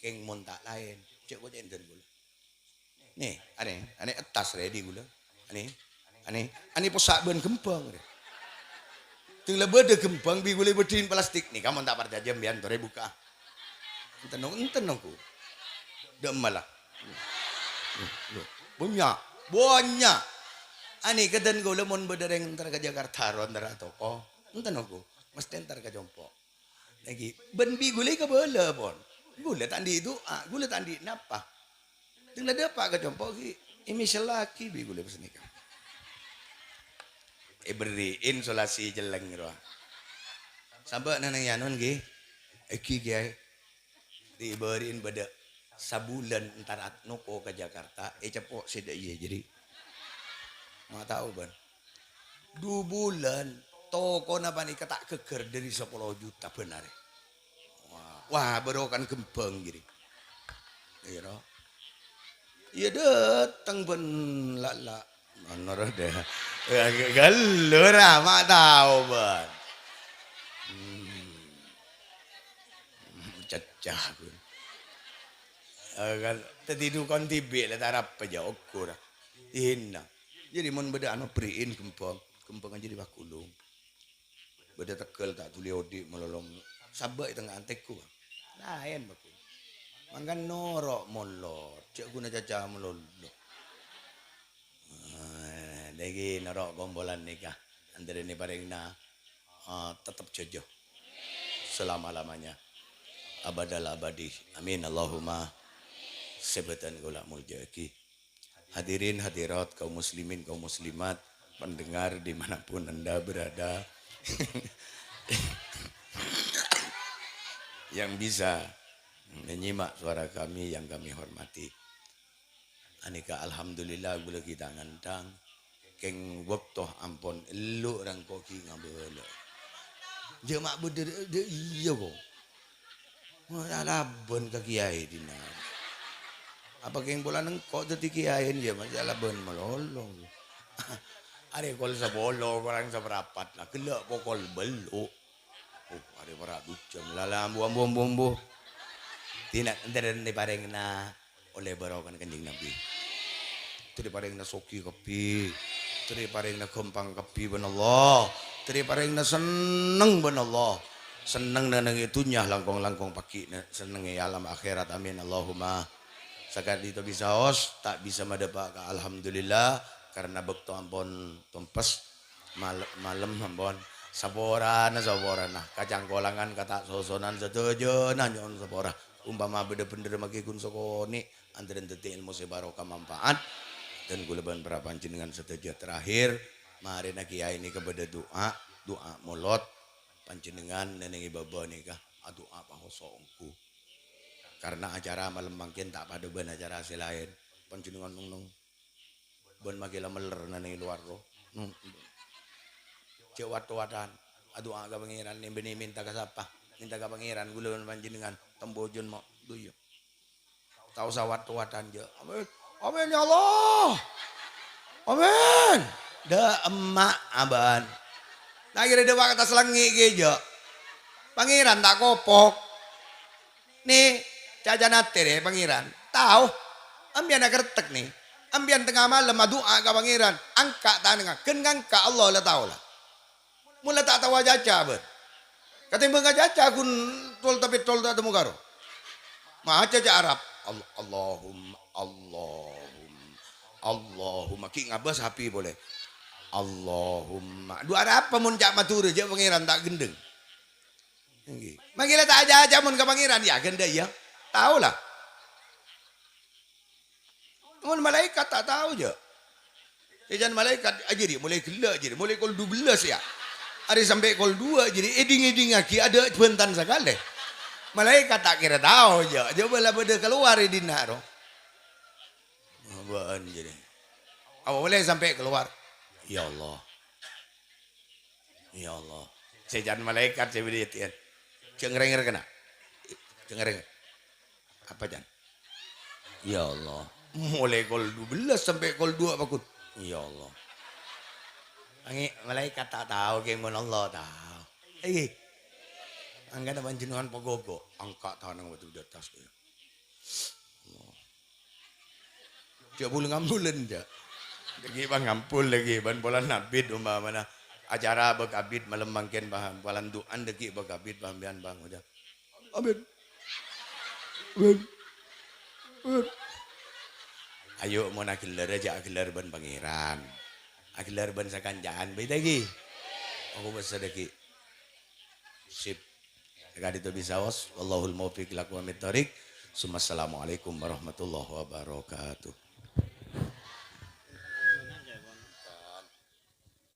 Kèng mon ta' laèn, cè' kocè'èn dân ghulâ. Nè, anè, anè ettas rè dhi ghulâ. Anè, anè, anè possa' bân kembhâng, rè. Tèng la bâdâ kembhâng bi' ghulâ bâdhin plastik. Nèka mon ta' parcajâ, sampèyan torè bukka'. Enten, enten, ongghu. Dâ' emma la. Bânnya', bânnya'. Anè, kadhân ghulâ mon bâdâ rèng entar ka Jakarta, ro entar ka toko. Enten, ongghu. Mesthè entar ka compo'. Lagi, bân bi' ghulâ kabâlâ, pon. Ghulâ ta' andi' du'a, ghulâ ta' andi' napa. Tèng la dâpa' ka compo' ghi', èmèsellaghi bi' ghulâ pas nèka. Èberri'in solasi cellèng rowa. Sabâ' nang-nang yanon ghi. Èghi, Kèyaè. Èberri'in bâdâ sabulân entar at-, noko ka Jakarta, èceppo' sè dâ' iyâ jârèya. Ma' tao, bân. Du bulân, tokona panèka ta' ghâgghâr dâri sapolo juta bân arè. Wah, wah, bârokan kembhâng ghi. Iyâ, no? Iyâ, dâteng bân la'-la'. Manono dâ. Ghâllu ra, ma' tao bân. Hmm. Cacah ghun. Eh, kan, dhâddhi dukon dhibi' la ta' arapa jâ' oghur. Èna. Jadi mon bâdâ anu bherri'in ghembhâng, ghembhângnga jadi paghulung. Bâdâ tegghâl ta' dhuli odi' malolo sabâ' è tengnga'an tèngghu, Bang. Laèn, Bang. Mangkana noro' molor, jhâ' ghuna caca malolo. Ah, dhâggi' noro' kompolan nèka. Antarèna parèngna, ah, tetep jhâjâ. Selama-lamanya. Abadal abadi. Amin. Allahumma. Sè bhâdhân kaulâ molja'aghi. Hadirin hadirat, kaum muslimin, kaum muslimat, pendengar dimanapun Anda berada, yang bisa menyimak suara kami yang kami hormati. Anèka alhamdulillah, ghulâ ghi' ta' ngènthang. Kèng bâkto ampon ellu' rèng ko' ghi' ngabâlâ. Jhâ' ma' bâdâ, dâ-, iyâ, ko'. Alabân ka kiyaè dinna'. Apa kèng polana engko' dhâddhi kiyaè, yâ, masih alabân malolo. Arè kol sapolo korang saparapat, la ghellâ' pokol bâllu'. Oh, arè para' dujâm. Lala, ambu, ambu, ambu, ambu. Dinna' èntarèna parèngna ollè barokana Kanjeng Nabi. Èntarè parèngna soghi kabbhi. Èntarè parèngna ghâmpang kabbhi bân Allah. Èntarè parèngna senneng bân Allah. Senneng nèng è dhunnya, langkong-langkong pagghina senneng è alam akhèrat. Amin. Allahumma. Sakadhi to bisa os, ta' bisa madâpa' ka alhamdulillah, karena bâkto ampon tompes. Mal-, malem ampon. Saporana, saporana. Kacangkolangan, kata' sosonan, sadhâjâna nyo'on sapora. Umpama bâdâ bhendher maghi ghun sakonè', antarèna dhâddhi èlmo sè barokah manfaat. Dan kaulâ bân para panjhennengngan sadhâjâ terakhir, marèna kiyaè nèka bâdâ du'a, du'a molod. Panjhennengngan nèng è bâbâ nèka adu'a pahoso' ongghu. Karena acara malem mangkèn ta' padâ bân acara sè laèn. Panjhennengngan neng-neng bân maghi la mèller nèng è lowar ro. Hmm. Jhâ' wat-watan. Adu'a ka Pangèran, nèmbènè mènta ka sapa? Mènta ka Pangèran, kaulâ bân panjhennengngan. Tembhâjân ma' dhâjâ. Ta' osa wat-watan, jhâ'. Amin. Amin, ya Allah. Amin. Dâ' emma' abân. Ta' kèra dâpa' ka attas langngè' kèya, jhâ'. Pangèran ta' kopok. Nè, cacana atè rè, Pangèran. Tao. Ampèyan akertek, nè. Ampèyan tengnga malem adu'a ka Pangèran. Angka' tanangnga. Ghân ngangka' Allah la tao, la. Mon la ta' tao acaca, bân. Katèmbhâng acaca ghun tol tapèttol ta' temmo karo. Maca ca' Arab. Al-, Allahumma, Allahumma, Allahumma. Ghi' ngabâs sapi polè. Allahumma. Dhu arapa mon ca' Madhurâ, jhâ' Pangèran ta' ghendheng. Èngghi. Mangkèn la ta' acaca mon ka Pangèran, ya ghândhâ, ya. Tao, la. Mon malaèkat ta' tao, jhâ'. Sè can malaèkat, ah, jârèya molaè ghellâ', jârèya molaè kol dubellâs, ya. Arè sampè' kol duwâ', jârèya èdhing-èdhingngaghi adâ' bhântan sakalè. Malaèkat ta' kèra tao, jhâ'. Jhâ' bâ la bâdâ kalowar è dinna', ro. Bâ'ân, jârèya. Apa polè sampè' kalowar? Ya Allah. Ya Allah. Sè can malaèkat sè bâdâ è atèyan. Jhâ' ngèrèng-ngèrèng kèna. Jhâ' ngèrèng. Apa, can? Ya Allah. Molaè kol dubellâs sampè' kol duwâ' paggun. Ya Allah. Angè malaèkat ta' tao, kèng mon Allah tao. Èngghi. Angkana panjhennengngan pagogo, angka' tanang bâdâ di attas, ya. Jhâ' bulâ-ngambulân, jhâ'. Dhâggi' bân ngampol dhâggi', bân polana abit umpamana acara bâk abit malem mangkèn, paham? Polana du'an dhâggi' bâk abit, paham, pèyan, Bang? Jhâ'. Amin. Amin. Amin. Ayo, mon aghellâr, jhâ' aghellâr bân Pangèran. Aghellâr bân sakanca'an, bhâi dhâggi'. Aku pèssè dhâggi'. Sip. Sakadhi to bisa os. Wallahul muwaffiq ila aqwamit thoriq. Summa assalamualaikum warahmatullahi wabarakatuh.